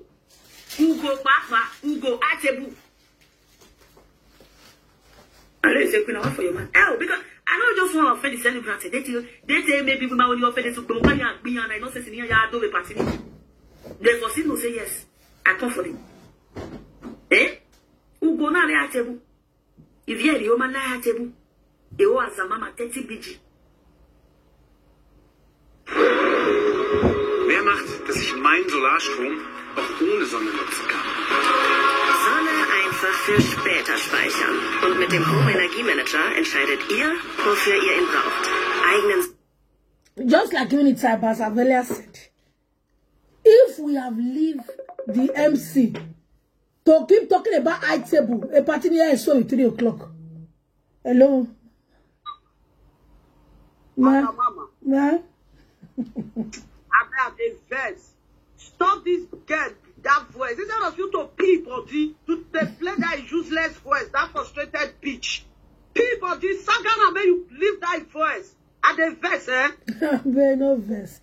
Ugo papa, Ugo Atebu. I don't say queen, I want for your man. Oh, because I don't just want to offend the celebrant. They tell, they tell maybe we might only offend the super and be and I know say senior ya do the party. Therefore, see no say yes. I come for them. Eh? Ugo na re Atebu. If you are the woman na Atebu. E o azama ma thirty B G. Wer macht, dass ich meinen Solarstrom auch ohne Sonne nutzen kann? Sonne einfach für später speichern. Und mit dem Home Energie Manager entscheidet ihr, wofür ihr ihn braucht. Eigenen Just like Unity Cyber, as Avelia said, if we have leave the M C to keep talking about high table, a party near show at three o'clock. Hello? Ma, Mama, ma, I have a verse. Stop this girl, that voice. Instead of you to pee body, to dey play that useless voice, that frustrated bitch. Pee body, Sagana, may you leave that voice. I dey vex, eh? Abeg, no vex.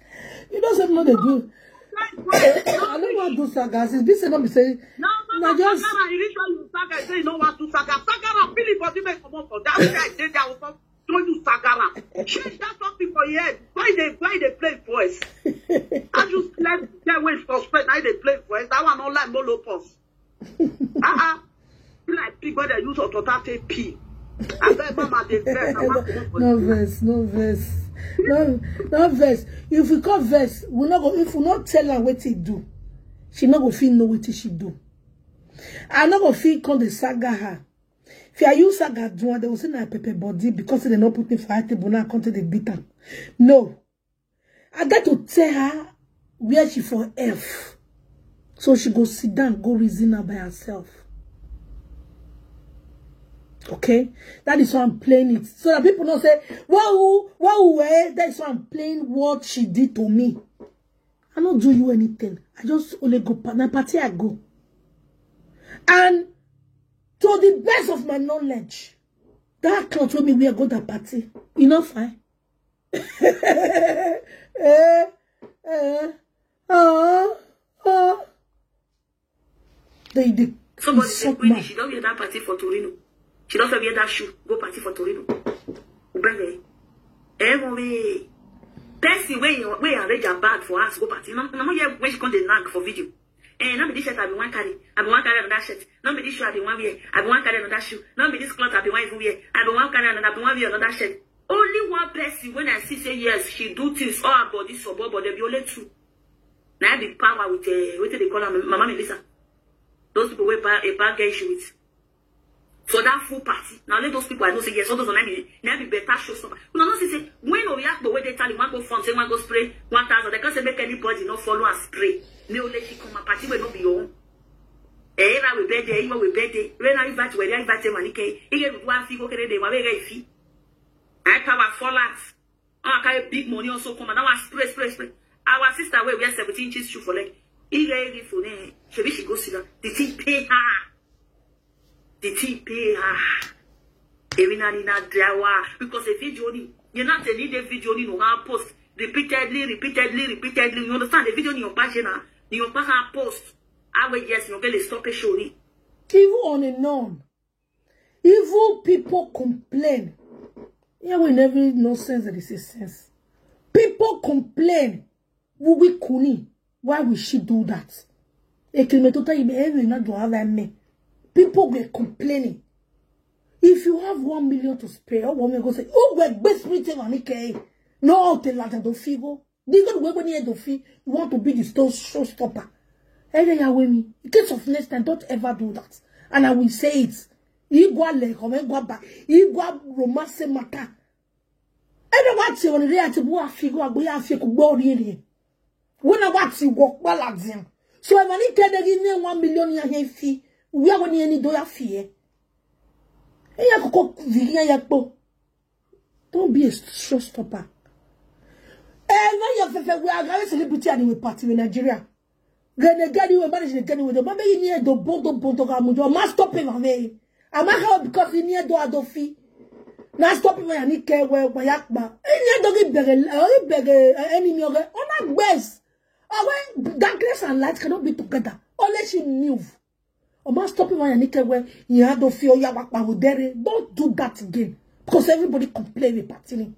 You know something no dey do. That voice, I no wan do saga. Since this no be say no, no, na no, just Sagana, you reach where you saga, say you no want to saga. Sagana, feel it, body make comot for that guy. Dey there, will come throw you Sagana. Change that something for your head. Why they, why they play voice? I just let that way for spread. Now they play voice. That one online, no low pause. Uh-uh. Be like pig when they use auto take pee. I bet mama dey vex. I want to know for No you. vex, no vex. No, no vex. If we come vex, we no go. If we no tell her wetin do, she no go fit know wetin she do. I no go fit come the saga her. If I use saga do her, they will say na pepper body because they no put me for high table now. Come to the beat am. No, I got to tell her where she for F, so she go sit down, go reason her by herself. Okay, that is why I'm playing it, so that people don't say, "Wow, wow, eh." That's why I'm playing what she did to me. I no do you anything. I just only go pa- na party I go. And to the best of my knowledge, that cloth wey me wear go that party, e no fine. Eh, eh, oh, oh. They, they Somebody say insult Queen, man. She don't wear that party for Torino. She don't wear that shoe. Go party for Torino. Ubenge. Eh, mommy. Person wey wey arrange her bag for us go party. No, no, no, yeah, when she come dey nag for video. Eh, no be this shirt I be one carry. I be one carry another shirt. No be this shoe I be one wear. I be one carry another shoe. No be this cloth I be one even wear. I be one carry another. I be one wear another shirt. Only one person when I see say yes, she do things, all her body support, but there be only two. Now be power with uh, what they call her, Mama Melissa. Those people wey bad, a bad girl issue with. For that full party, now let those people I know say yes, all those on me, now be better show somebody. You know, see say when Oyapo wey dey tell him one go fund, say one go spray one thousand, they can't say make anybody not follow and spray. Me only she come a party wey no be your own. Eh, we birthday, we birthday. When I invite, when I invite him, and he can, he get one fee go kere dey, one way fee. I power fall out. I carry big money also come and now I spray, spray, spray. Our sister wey wear seventeen inches shoe for leg. He get ready for them. Shebi she go sit down. The thing pay her. The thing pay her. Ewina ni na drawa because a video ni. You not need a video ni no one post repeatedly, repeatedly, repeatedly. You understand the video ni your passion na ni your passion post. I will yes, you get to stop a show ni. Even on and on. Even people complain. Yeah, we never no sense that is a sense. People complain. Will we kuni? Why will she do that? Ekilime to tell you every not do have me. People were complaining. If you have one million to spare, one million go say, oh, we're best spirit of Anike. No, te la do figo. They go to where when you do fee, you want to be the stone showstopper. Hey, they are with me. In case of next time, don't ever do that. And I will say it. Igwa le kome gwa ba. Igwa romance matter. Everyone see when they are to go a figo, a go a figo, go really. When I want to walk balance. So if I need to get in one million ya he fee, we are going to any do ya fee. Hey, I could cook Vivian Yakpo. Don't be a showstopper. Eh, now your fefe we are going celebrity and we party in Nigeria. Gene gani we manage the gani we do. But you need to bondo bondo gamujo. Must stop him away. Am I how because you need to adofi? Now stop him and he care where we yakba. You need to give beg a beg a enemy of it. On that best. Away darkness and light cannot be together unless you move. Omo stop him when you need to where you had to feel ya wakpa with dere. Don't do that again because everybody complain with party.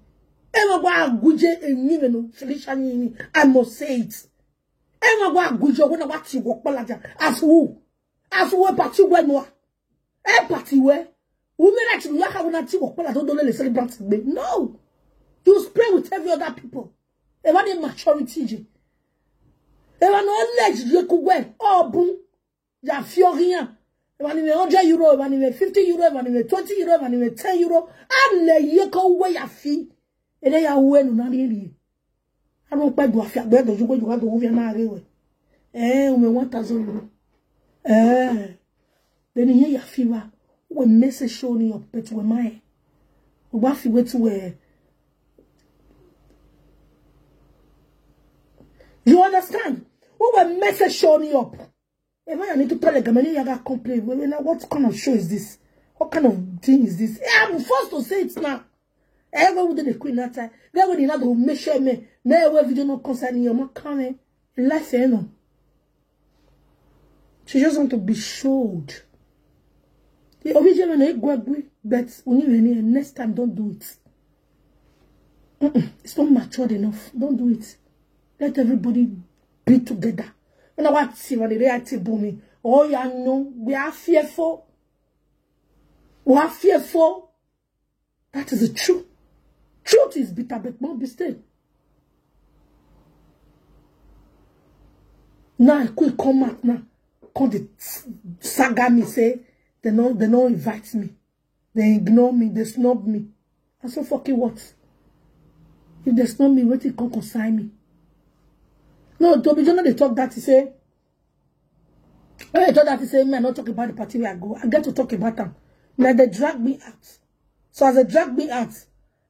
Ewa wa guje enyi no Felicia ni. I must say it. Ewa wa guje when I want to walk balaja as who as who party where no. E party where women like to yaka when I walk balaja don't let celebrate me. No, you spray with every other people. Ewa ni maturity je. Ewa no ledge ye kuwe. Oh boom. Ya fi rien. Ewa ni me hundred euro, ewa ni me fifty euro, ewa ni me twenty euro, ewa ni me ten euro. A le ye ko we ya fi. Ele ya we no na ni ri. A no pe do afi agbe do jugo jugo do we na re we. Eh, o me one thousand euro. Eh. Then ye ya fi wa. We message show ni your pet we mai. We wa fi we to we. You understand? We will message show ni up. If I need to tell a Gamani Yaga complain, well, now what kind of show is this? What kind of thing is this? Yeah, I'm forced to say it now. Everyone would the queen that time. Then when you know the make sure me, now every video not concerning your mom coming. Life, you know. She just want to be showed. The original na egwagwi, but when you next time don't do it. Mm-mm, it's not matured enough. Don't do it. Let everybody be together. When I want to see when they are to booming, oh yeah, no, we are fearful. We are fearful. That is the truth. Truth is bitter, but won't be still. Now I quick come out now. Come the saga me say they no they no invite me. They ignore me, they snub me. I so fucking what? If they snub me, what it come consign me? No, Toby Jonah they talk that he say. When I talk that he say me, I not talk about the party where I go. I get to talk about them. Now they drag me out. So as they drag me out,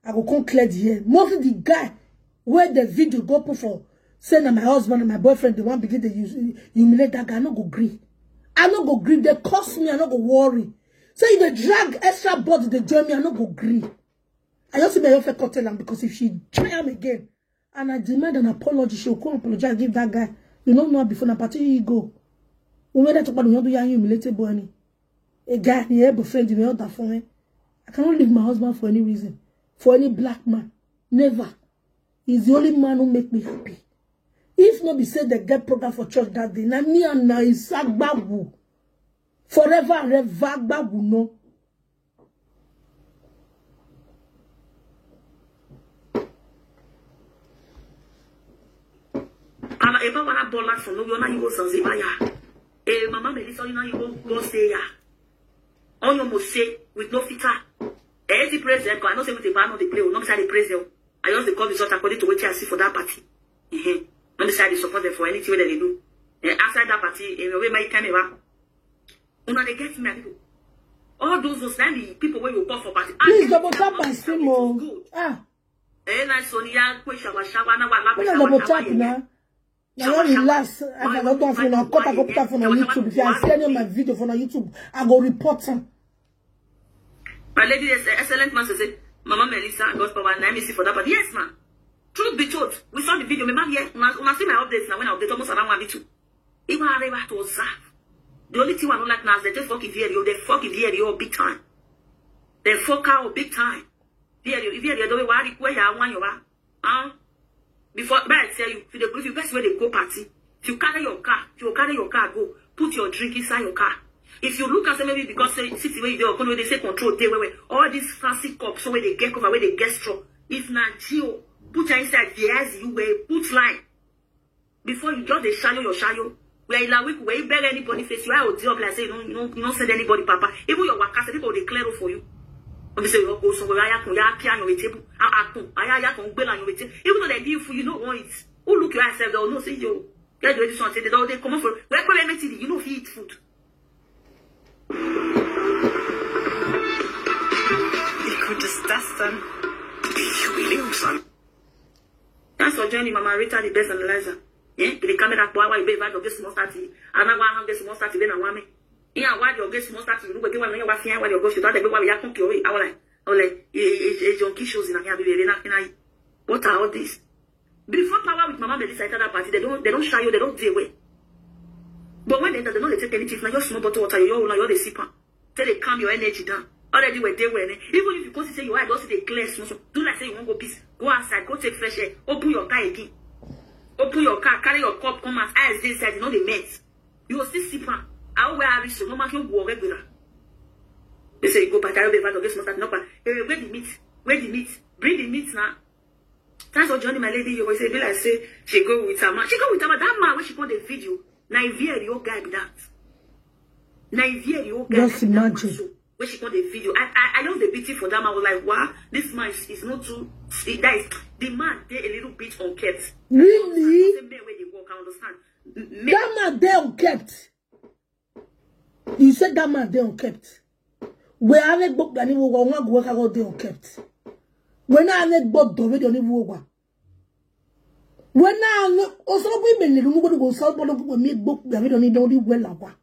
I go come clear the air. Mostly the guy where the video go put for say na my husband and my boyfriend they want begin to use humiliate that guy. I no go gree. I no go gree. They cost me. I no go worry. Say if they drag extra body, they join me. I no go gree. I just say my own fair tell am because if she try am again, and I demand an apology, she will come apologize give that guy. You don't know her before na party you go. Women that talk about you do ya humiliate boy ni. A guy ni a boyfriend me order for me. I cannot leave my husband for any reason, for any black man. Never. He's the only man who make me happy. If not be said the get program for church that day, na me and na Isagbawu. Forever and ever Agbawu no. If I wanna ball out for no, you na you go Zanzibar ya. Eh, Mama Melissa, you na you go go stay ya. On your must say with no fitter. Eh, the president, I know say with the ban on the play, not beside the president. I just dey call results according to what I see for that party. Mm-hmm. Not beside the support them for anything that they do. Eh, outside that party, in a way, my camera. Una dey get me, people. All those those na the people wey you call for party. Ah, Please this double is tap not my the stream time o. to go. Ah, Eh, na so ni ya kwe shawa shawa na wa la kwe when I shawa double shawa tap ye. now. Now you relax. I can go down for now. Cut a go put for on YouTube. If you see any of my video for on YouTube, I go report them. My lady, yes, excellent man say, Mama Melissa and God power, and M E C for that part. Yes, man. Truth be told, we saw the video. My man here, una, una see my updates now when I update almost around one video. Even I never to observe. The only thing I don't like now is they take fuck Ivierio, they fuck Ivierio big time. They fuck out big time. Ivierio, Ivierio, the way why where you want you are. Huh? Before, but I tell you, if you dey, if you best where they go party, if you carry your car, if you carry your car, go put your drink inside your car. If you look and say maybe because say city where you dey, or they say control day where all these fancy cups, so where they get cover, where they get straw. If na Gio, put your inside the eyes you wear, put line. Before you just dey shayo your shayo. Where you like where you beg anybody face, you are odi up like say you don't you don't you don't send anybody, papa. Even your waka, say people dey clear road for you. Don't be say you go somewhere, I can ya pia your table. I can I ya can gbela your table. Even though they give you, you know what it. Who look your eyes, they'll know say yo. Get ready something. They don't they come up for where people make T V, you know if you eat food. It could just dust them. Be humiliated. That's for joining Mama Rita, the best analyzer. Eh? The camera power, why you be bad of this small start. And I want this small start, then I want me. Yeah, why you get small start? You know, what you want to why you go shoot out the way I come to you. I was like, I was like, eh, eh, eh, John Kisho's in a here, baby, not in. What are all these? Before power with Mama Melissa enter that party, they don't they don't shy you, they don't deal with. But when they enter, they don't take anything. Now your small bottle water, your own, now you're the sipper. Say they calm your energy down. Already where they were. Even if you consider say your eye don't see the clear small, small, do like say you won't go peace. Go outside, go take fresh air. Open your car again. Open your car, carry your cup, come out. Eyes this side, you know the mess. You will still sip am. I will wear a so no matter what regular. They say you go back, I will be back against mustard number. Hey, where the meat? Where the meat? Bring the meat now. Thanks for joining my lady. You will say, be like say she go with her man. She go with her man. That man when she go the video. Na Ivierio guy be that. Na Ivierio guy. Just That man imagine. So, when she go the video, I I I just the pity for that man. I was like, wow, this man is, is not too. That is the man. They a little bit unkept. Really? Same way they work, I understand. That man dey unkept. You said that man dey unkept. We have a book that will go on go dey unkept. We na have a book that we don't even work. We na also we been the room go so but we make book that we don't need only well awa.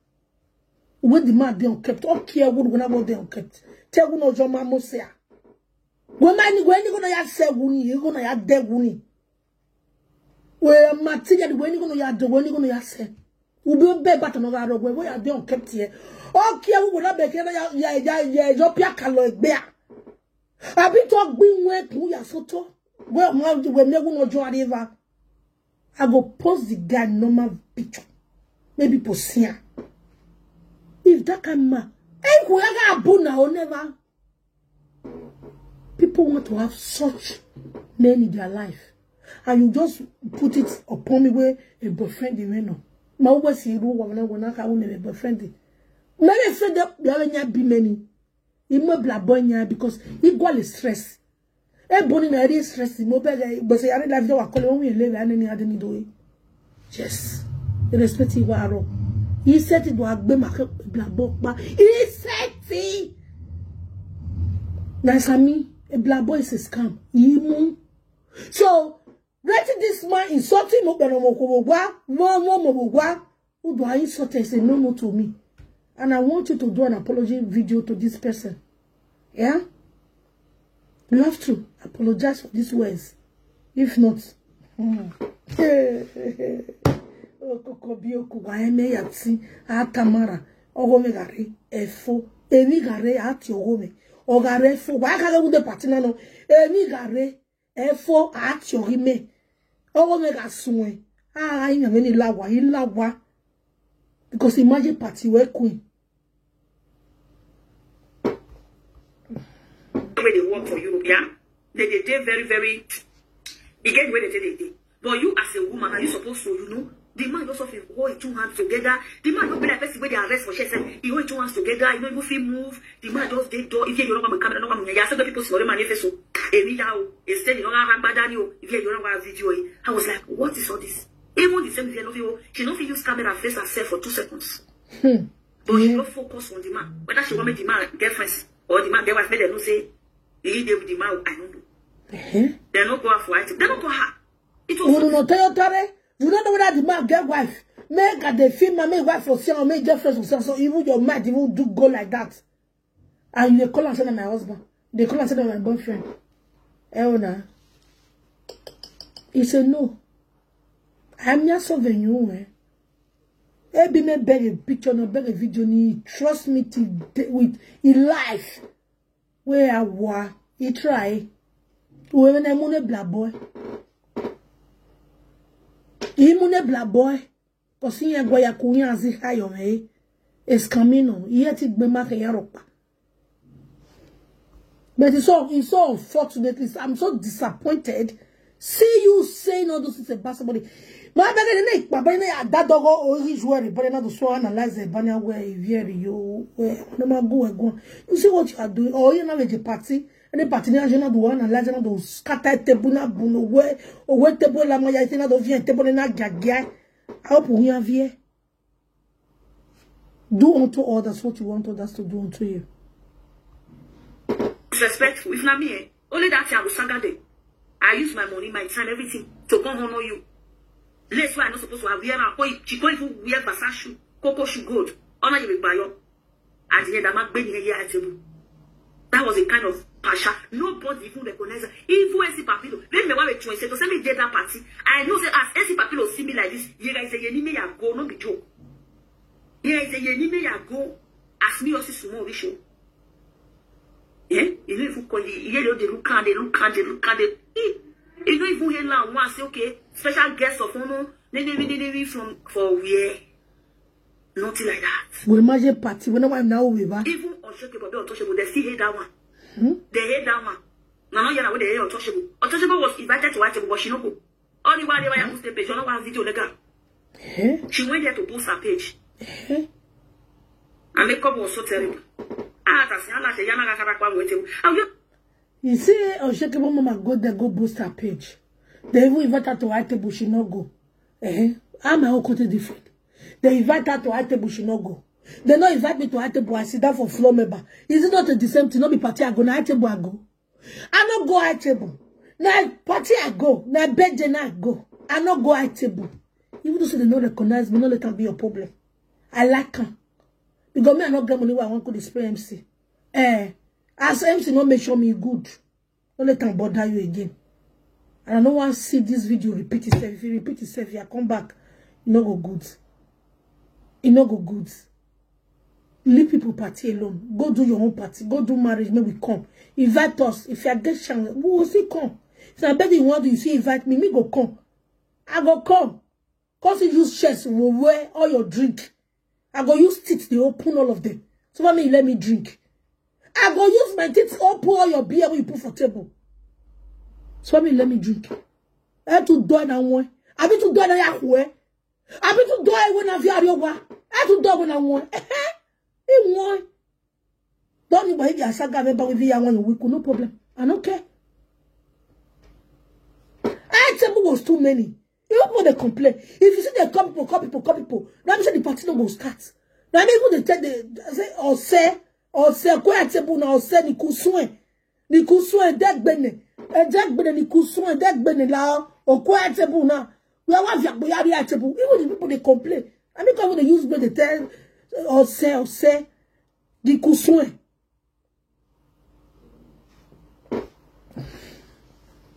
When the man dey unkept, okay, I would go na go dey unkept. Tell we no joma mosea. We man go any go na ya se wuni, go na ya de wuni. We material we any go na ya de, we any go na ya se. We be be but another road we we are dey unkept here. Okay, we go na be ke ya ya ya ya yo pia kalo egbe a. Abi to gbin we ku ya soto. We ma we me we no jo arriva. I go post the guy normal picture. Maybe post here. If that kind man, eh, we are abuna or never. People want to have such men in their life, and you just put it upon me where a boyfriend you know. My always see you when I when I have a boyfriend. Maybe say that you have any be many. He may bla boy nya because he go stress. E boni na ri stress mo be ga but say are life wa kole won le la ni ade ni do. Yes. Respect wa ro. He said it wa gbe ma ke bla bo pa. He said it. Na sami e bla boy is a scam. He mu. So let this man insulting mo gba mo ko gba mo mo mo gba. Who do I insult and say no no to me? And I want you to do an apology video to this person. Yeah? You have to apologize for these words. If not, hmm. Okoko bi oku wa eme ya ti atamara ogo me gare efo emi gare ati ogo me o gare efo wa ka ga gude party na no emi gare efo ati ogi me ogo me ga sunwe a ina me ni lawa ilawa because imagine party we queen. Wey dey work for Europe, yeah? They dey dey very, very, e get where they take dey dey. But you as a woman, are you supposed to, you know? The man just have to hold his two hands together. The man don't be like person wey dey arrest for chest. He hold his two hands together. He no even fit move. The man just dey door. If you don't come camera, no come here. I said the people see the man face. So, èmi yá o. Instead, you don't have agbada ni o. If you don't have video, eh. I was like, what is all this? Even the same video, no fit o. She no fit use camera face herself for two seconds. But she no focus on the man. Whether she want make the man get friends or the man get wife, make dem know say he dey with the man. I don't know. They no go out for item. They no go her. It was Unu no tell your tare. You don't know whether the man get wife. Make her dey film am, make wife for see am, make get friends for see am. So even your mind even do go like that. And you dey call am say na my husband. Dey call am say na my boyfriend. Eh, una. He say no. I'm not solving you, eh? Ebi me beg a picture, no beg a video, ni trust me till de- with in life. Where I wa, he try. Where na mune bla boy. He mune bla boy. Cause he ya gwa ya kunya zi hayo, eh? It's coming on. He ya ti gbe ma ke ya ropa. But it's so, it's so unfortunate. It's- I'm so disappointed. See you saying all those things about somebody. My bad, eh, but eh, that dog, oh, he's worried, but another so analyze it, but now where if you, where, no matter go, go. You see what you are doing? Oh, you know, with the party, any party, now you know, the one analyze, you know, the scatter table, na buno, where, or where table, la maya, you know, the table, na gaga. I hope we have here. Do unto others what you want others to do unto you. Disrespectful. If not me, eh, only that thing I will saga them. I use my money, my time, everything to come honor you. Lace where I not supposed to have wear. I call it, she can't even wear Versace shoe, Coco shoe gold. Honor you with Bayo. At the end, I'm not bending here at table. That was a kind of pasha. Nobody even recognize her. Even S C Papilo. Then me why we trying to send me dead that party. I know say as S C Papilo see me like this, you guys say you need me, I go, no be joke. You guys say you need me, I go. As me also small issue. Eh? You know if you call you, you know they look and they look and they look and they. Eh, you know if you hear now one say okay, special guest of honor, maybe from for where. Nothing like that. We imagine party. We know why now we back. Even Unshakable, be Untouchable, they still hate that one. Hmm? They hate that one. No, no, yeah, they hate Untouchable. Untouchable was invited to White Table, but she no go. Only one day why I post the page, you know one video, nigga. Eh? She went there to boost her page. Eh? And makeup was so terrible. Ah, that's how I say, Yamaga Karakwa went to. Oh, yeah. You see, Unshakable mama go there, go boost her page. They even invite her to White Table, she no go. Eh? How my own country different? They invite her to White Table, she no go. They no invite me to White Table, I sit down for floor member. Is it not the same thing? No be party I go, na White Table I go. I no go White Table. Na party I go, na birthday na I go. I no go White Table. Even though say they no recognize me, no let am be your problem. I like am. Because me, I no get money where I want to display M C. Eh, as M C no make sure me good. No let am bother you again. And I no want see this video repeat itself. If you repeat itself, you come back. E no go good. E no go good. Leave people party alone. Go do your own party. Go do marriage. Make we come. Invite us. If you get chance, we will still come. If na birthday you want, you see invite me. Me go come. I go come. Cause you use chest, we wear all your drink. I go use teeth, they open all of them. So for me, let me drink. I go use my teeth, open all your beer when you put for table. So for me, let me drink. I to do na one. I be to do na yakwe. I be to do when I via your wa. I to do when I want. He won. Don't you believe your saga member with the young one week? No problem. I don't care. I table was too many. You people they complain. If you see they come people, come people, come people. Now me say the party no go start. Now me people they tell the say or say or say quiet table now or say ni kusuen. Ni kusuen degbene. E degbene ni kusuen degbene la o quiet table now. We are one via table. Even the people they complain. I mean, come they use me they tell or say or say the kusuen.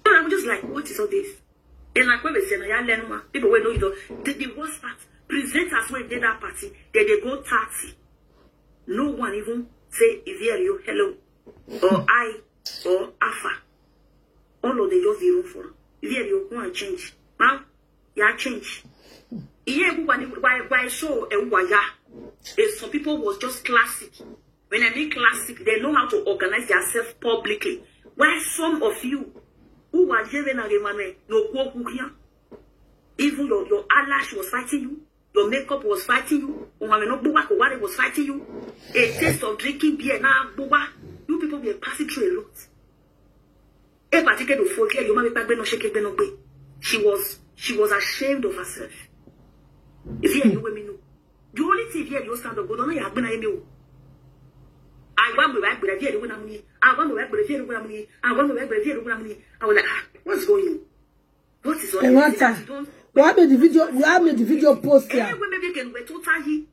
I'm just like, what is all this? And like when they say, "Na ya learn ma." People will know you. The, the worst part, presenters when they that party, they they go thirty. No one even say, "If you hello," or "I," or "Alpha." All of them just the room for. "If you go and change, ma, ya change." Yeah, why why why so e waya? If some people was just classic. When I mean classic, they know how to organize themselves publicly. Why some of you who are here na remane no go here? Even your, your eyelash was fighting you. Your makeup was fighting you. Ohun àmì náà gbówá kò wálé was fighting you. A taste of drinking beer now gbówá. You people were passing through a lot. A particular for here, you might be back no shake it no gbe. She was she was ashamed of herself. If you you women know. The only thing here you stand up go down here. I want to back with here when I'm I want to back with here when I'm I want to back with here when I'm I was like, ah, what's going on? What is all this? That you don't You have made the video. You have made the video post here. Anyway, maybe you can wear totally.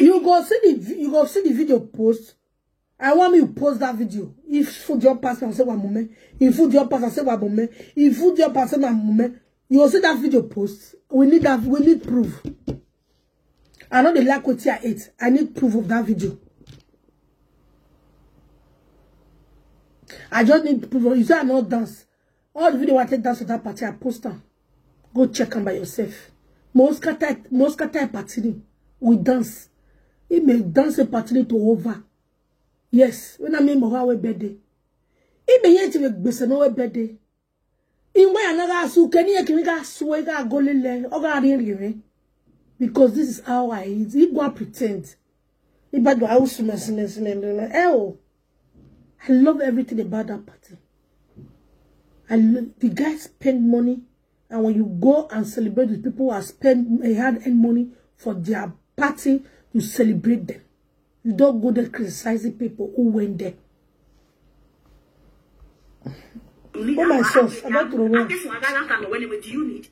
You go see the vi- you go see the video post. I want me to post that video. If food your pastor say wa mume, if food your pastor say wa mume, if food your pastor na mume, you go see that video post. We need that. We need proof. I know they like what I ate. I need proof of that video. I just need proof. You say I not dance. All the video I take dance for that party, I post them. Go check them by yourself. Mosca type, Mosca type party, we dance. He may dance a party to over. Yes, when I mean Mohawe birthday. He may yet be Besanoe birthday. In way another asu, can you can go lele, or go in. Because this is how I eat. He go and pretend. He bad house, oh. I love everything about that party. I lo- the guys spend money, and when you go and celebrate with people who have spent a hard-earned money for their party, you celebrate them. You don't go there criticizing people who went there. Oh my sauce, I don't know. This one, I don't know. What do you need?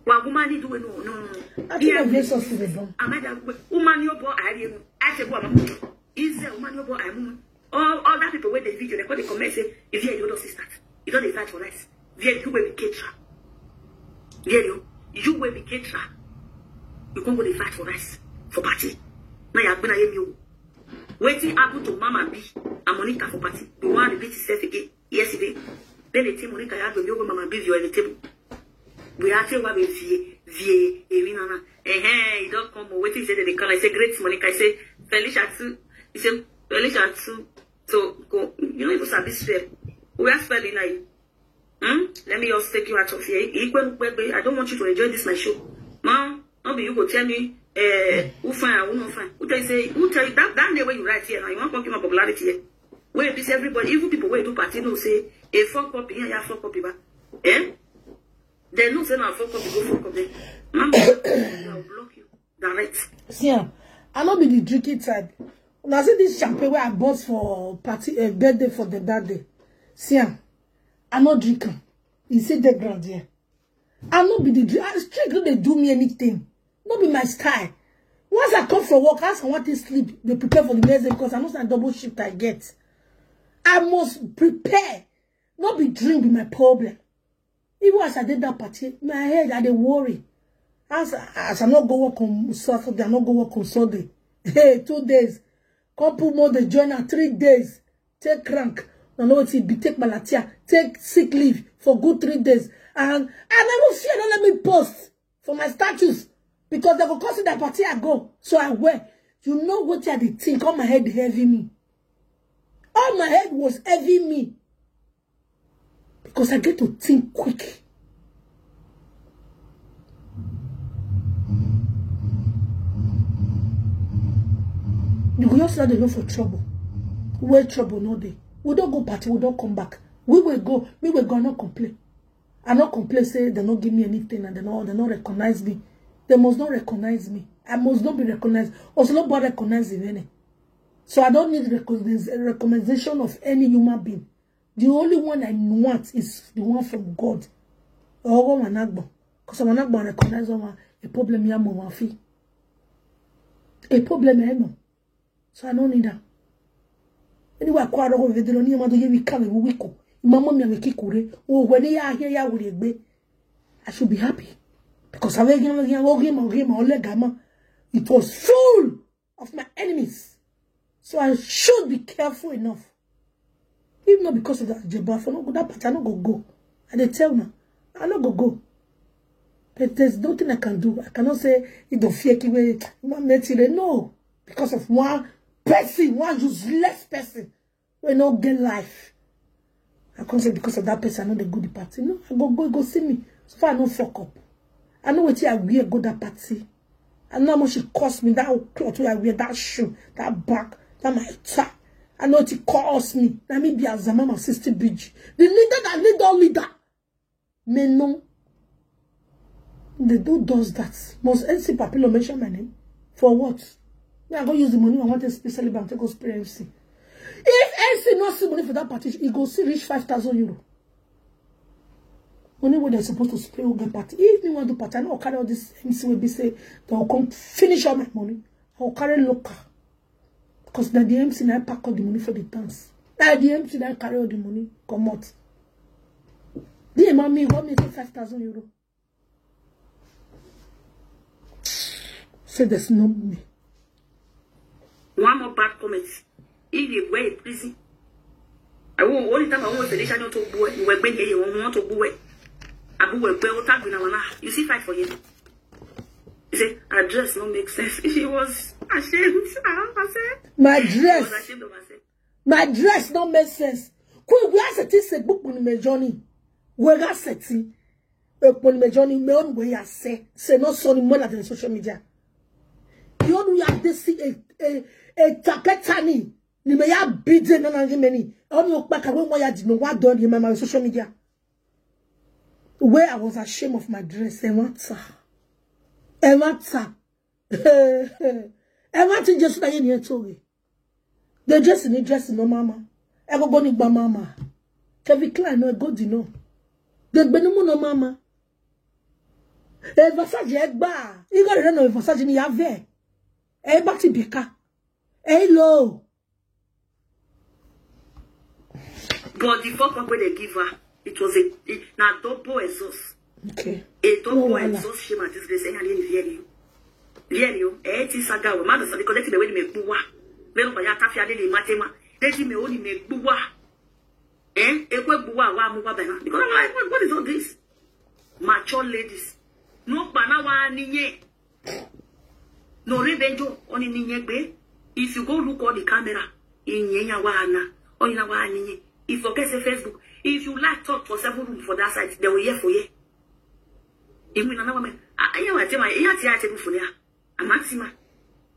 Well, woman, you do it. No, no, no. I think I get sauce in the bone. I'm at that woman, your boy, I didn't. I said, well, I'm Is there woman, your boy, I'm all other people where the video, they call the comment, say, if you're your sister, you don't fight for us. There you will be caterer. There you, you will be caterer. You can't go to fight for us for party. Now you're gonna hear me. Waiting happen to Mama B and Monica for party. You want to repeat yourself again yesterday. Then the team Monica had to go Mama B you at the table. We are saying what we fear, fear, Erinana. Eh, eh, you don't come. Waiting say they call. I say, great Monica. I say, Felicia too. He said, Felicia too. So go. You know, you sabi spell. We are spelling now. Hmm? Let me just take you out of here. Ikwe Mukpegbe, I don't want you to enjoy this my show. Mom, not be you go tell me, eh, who fine, who not fine. Who tell you say, who tell you that, that name where you write here now? You want to give my popularity here. Where this everybody, even people where do party, no say, a fuck up here, yeah, fuck up here. Eh? They know say na fuck up, go fuck up there. Mama, I will block you. Direct. See, ah, I no be the drinking type. When I see this champagne where I bought for party, uh, birthday for them that day. See, ah, I no drink am. You see the ground here. I no be the drink. I drink no dey do me anything. No be my style. Once I come from work, as I want to sleep, they prepare for the next day because I know say na double shift I get. I must prepare. No be drink be my problem. Even as I did that party, my head I dey worry. As as I not go work on Saturday, I not go work on Sunday. Hey, two days. Come put Monday, join am three days. Take crank. No, no, it be take malatia. Take sick leave for good three days. And I never fear, don't let me post for my status. Because they go come see that party I go. So I wear. You know what I dey think? All my head heavy me. All my head was heavy me. Because I get to think quick. You go just let them know for trouble. Where trouble no dey. We don't go party, we don't come back. We will go, we will go, not complain. I not complain say they not give me anything and they not they not recognize me. They must not recognize me. I must not be recognized. Also, nobody recognize me. So I don't need recogniz- recognition of any human being. The only one I want is the one from God. Or one Managbo. Because Managbo recognize one a problem ya mo wa fi. A problem I know. So I don't need that. Anyway, I quite over the ni ma do ye we come we wiko. Mama mi we kikure. O we ni ya here ya we gbe. I should be happy because I will give my game my game my legama. It was full of my enemies. So I should be careful enough. If not because of that, Jeba, for no go that part, I no go go. I dey tell now, I no go go. But there's nothing I can do. I cannot say it don't fear kiwe. No, because of one person, one useless person. We no get life. I can't say because of that person, I know the good party. No, I go go go see me. So far, I no fuck up. I know what I wear go that party. I know how much it cost me, that cloth where I wear, that shoe, that bag, that my tie. I know what it cost me. Let me be as a mama sixty B G. The leader that lead all leader. Mais non. They do does that. Must N C Papillon mention my name? For what? Me, I go use the money I want to specially bank to go spray M C. If M C not see money for that party, it go still reach five thousand euro. Money where they're supposed to spray will get party. If me want to party, I no carry all this M C will be say they will come finish all my money. I will carry local. Because na the M C na pack all the money for the dance. Na the M C na carry all the money come out. The man me want me take five thousand euro. Say there's no money. One more bad comment. If you were in prison, I won't only time I won't say this I don't talk boy. You were been here, you won't talk boy. Abu were well tag with our. You see fight for him. He said, "Her dress no make sense." She was ashamed. I said, My she was dress. Ashamed of herself. My dress no make sense. Queen, we are setting se book on me journey. We are setting. Upon me journey, me on we are say. Say no son more than social media. You know you have this a a a tapetani. Ni me ya bidze na na many. On your back away why I did not want done in my social media. Where I was ashamed of my dress. E matter. E matter. E matter just like any story. The dress in the dress no mama. E go go ni gba mama. Kevin Klein no go di no. The gbenumu no mama. E Versace e gba. You got to know Versace ni have. E ba ti bika. E lo. But the fuck up where they give her, it was a it, na double exhaust. Okay. A double No wahala. Exhaust shame and disgrace. Eh, and then very you. Very you. Eh, it is a guy. Man, so the collective way me buwa. Very by ya tafia de matema. They me only me buwa. Eh, ekwe buwa wa mu wa bena. Because I'm like, what, what is all this? Mature ladies. No bana wa niye. No rebenjo oni niye gbe. If you go look on the camera, inye ya wa na. Oni na wa niye. If you get a Facebook, if you like talk for seven room for that side, they will hear for you. If we na na wa me, I I wa te ma, I ati ati bu for ya. Amatima.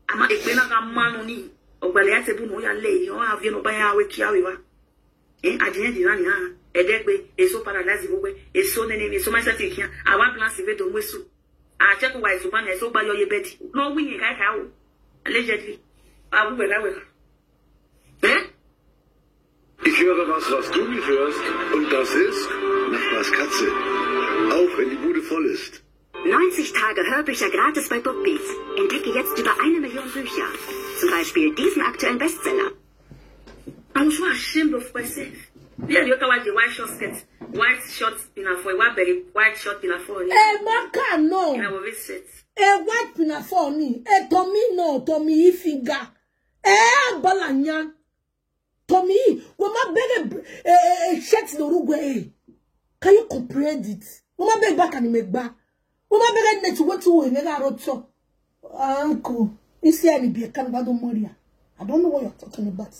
Ama ekpe na ga manu ni. Ogbale ate bu no ya le, yo avie no ba ya we kia we wa. Eh, adie di rani ha. Edegbe, eso paradise wo we, eso nene, eso ma sa ti kia. Awa plan si ve do mwesu. A check wa eso ban, eso gba yo ye bed. No win kai kai o. Allegedly. Awu we la we. Eh? Ich höre was, was du nicht hörst. Und das ist Nachbars Katze. Auf, wenn die Bude voll ist. Neunzig Tage Hörbücher gratis bei Bookbeat. Entdecke jetzt über eine Million Bücher. Zum Beispiel diesen aktuellen Bestseller. I'm so ashamed of myself. Yeah, you talk about the white short skirt, white short pinafore, white belly, white short pinafore. Eh, maka no. And I will reset. Eh, white pinafore ni. Eh, Tommy no, Tommy finger. Eh, balanya. Tommy, we ma beg a, a, a, a shirt no rugwe. Can you comprehend it? We ma beg back and megba. We ma beg net what to we nega roto. Uncle, you see any be a can bado moria. I don't know what you're talking about.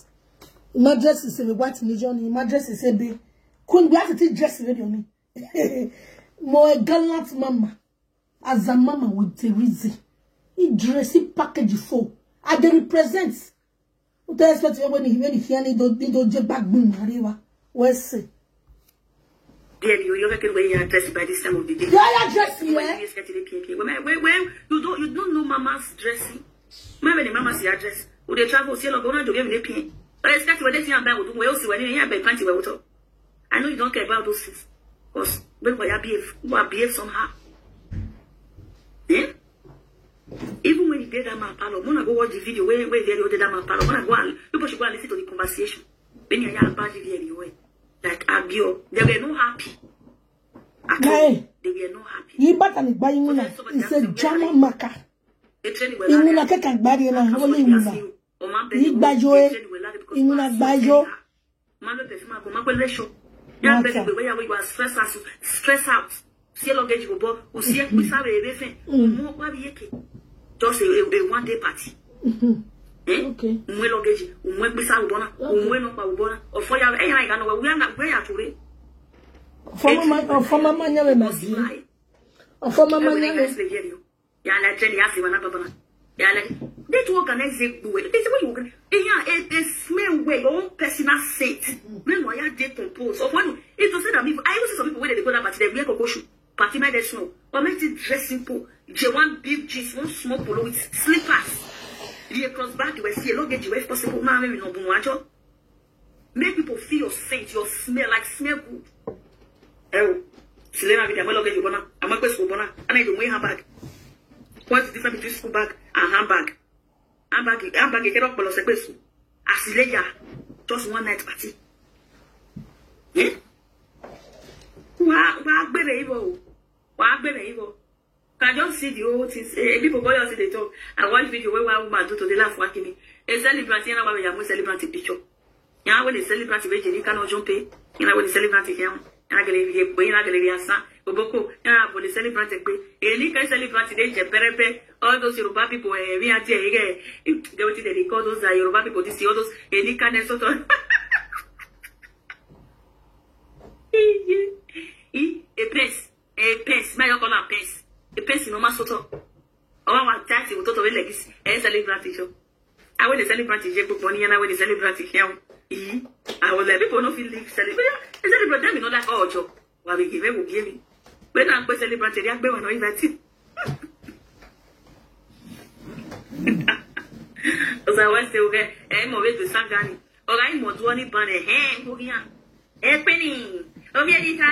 My dress is a white Nigerian. My dress is a be. Queen, we have to take dress ready on me. More a gallant mama. As a mama with the reason. He dress, he package full. I dey represent. What do you expect when he when he hear he don't he don't get back boom ariwa? Where's it? Baby, you you can wear your dress by this time of the day. Yeah, yeah, dress, yeah. When you get to the P P, when when when you don't you don't know mama's dressing. When when the mama see her dress, would they travel see a lot of to get with the P P? But I expect when they see her back with where else when you have a panty well. I know you don't care about those things. Because when we are behave, we are behave somehow. Eh? Even when you get that man parlor, when I go watch the video, when when they did that man parlor, when I go and people should go and listen to the conversation. When you are about the video, like Abio, they were not happy. At all. Hey. They were not happy. Yi bata ni gba imuna. It's a German marker. Imuna keka gbari na, only imuna. Yi gbajo e. Imuna gbajo. Malo perfume ako, ma pe lesho. Ya be we ya we you are stress out, stress out. See luggage go bo, o see e pisa we be fe. Mo pa bi yeke. Just a, a, a one day party. Eh? Okay. Mo luggage, mo pisa go bona, mo no pa go bona. O fo ya e ya ga no we na we ya ture. Former man, former man ya we ma bi. Ọfọ mama Everything ya. Guys, they hear you. Yeah, like Jenny, I see one other. Yeah, like they to organize it. They say what you organize. Yeah, it, it smell way your own personal scent. When we are decompose. Of one, it was said that people, I used to see some people when they go that party, they wear cocoa shoe, party my smell. Or make it dress simple. J one big jeans, one small polo with slippers. The cross bag you will see a luggage you if possible. Now maybe no bunwajo. Make people feel your scent, your smell, like smell good. Oh, Selena with a luggage you gonna. I'm a question gonna. And I don't wear handbag. What's the difference between school bag and handbag? Handbag, handbag, you cannot follow sepesu. Asileya, just one night party. Eh? Wa wa gbere ibo. Wa gbere ibo. Can just see the whole thing. Eh, people go just see the talk. I watch video where one woman do to the laugh for Akimi. A celebrant, you know, why we are celebrant picture. You know, when the celebrant we Jenny cannot jump in. You know, when the celebrant is here. You know, gonna be a boy, you know, gonna be a son. Oboko, you know, when the celebrant is big. Any kind celebrant, they jump, perepe. All those Yoruba people, eh, we are there, eh, get what they call those uh, Yoruba people. This, all those, any kind of sort of. Eh, a pes, a pes, my uncle a pes, a pes no matter. Oh, I want that you to the legacy, a celebrant show. I want the celebrant to Jacob Bonnie and I want the celebrant to him. I will let people know feel like celebrant. A celebrant, them know that all job. What we give him, we give him. When I'm going celebrant, they are going to invite him. Ọzọ wee sị oge eme owe to Sangani. Ọga imo duo ni bane he ngogia. Epeni. Omi edita.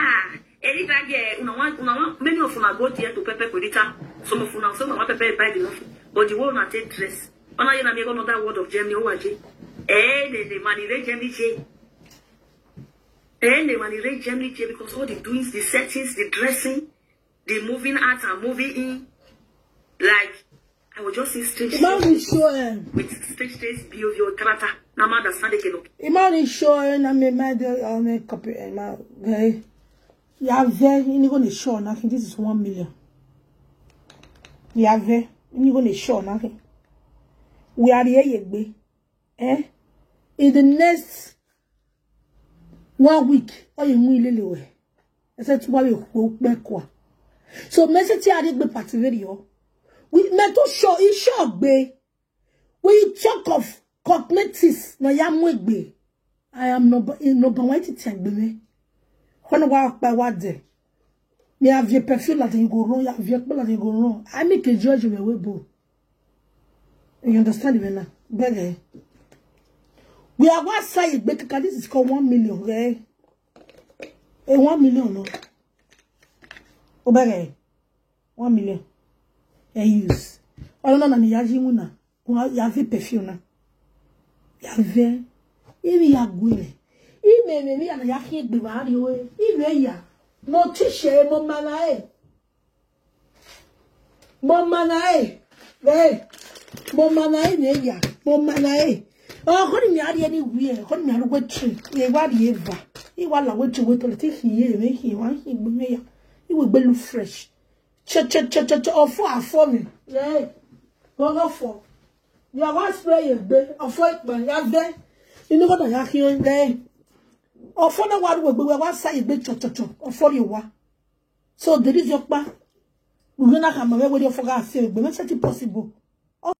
Edita ge una one una one many of una go there to pepper Queen Rita. Some of una some of pepper buy the nothing. But the one una take dress. Ona you na me go another word of Germany o waje. Eh, the the money re Germany je. Eh, the money re Germany je because all the doings, the settings, the dressing, the moving out and moving in. Like I will just say strange Imagine things show him. With strange things behavior character. Na ma understand the kelo. Imagine show him. I mean, my dear, I mean, copy him out. Okay. You have there. You need to show nothing. This is one million. You have there. You need to show nothing. We are here, you be. Eh? In the next one week, all you will lily way. I said to my who back one. So message here I did be party video. We meant to show it show be. We talk of cosmetics na ya mwegbe. I am no no ba wa ti ti agbe me. Kono wa pa wa de. Me have your perfume that you go wrong, you have your people that you go wrong. I make a judgment we bo. You understand me now? Beg eh. We are what say it better this is called one million, eh? Eh, one million no. Obere. One million. Eh, use. Ono na ni yaji muna. Kuna ya vi perfume na. Ya ve. Ibi ya gwile. Ime me mi ana ya hie gbe ba ri we. Ime ya. Mo ti se mo mara e. Mo mana e. Hey. Mo mana e ne ya. Mo mana e. Oh, koni mi ari anywhere. Koni mi ari wetri. Ye wa ri eva. Ye wa la wetri wetri ti hi ye me hi wa hi gbe me ya. Ye we gbe lu fresh. Che che che che che ofo afo mi. Hey. Go go for. Ya wa spray ye gbe. Ofo ipa ya ve. Inu ko da ya hi o gbe. Ofo na wa ru gbe wa sa ye gbe cho cho cho. Ofo ri wa. So there is your pa. We gonna come away with your forgot say, but it's not possible.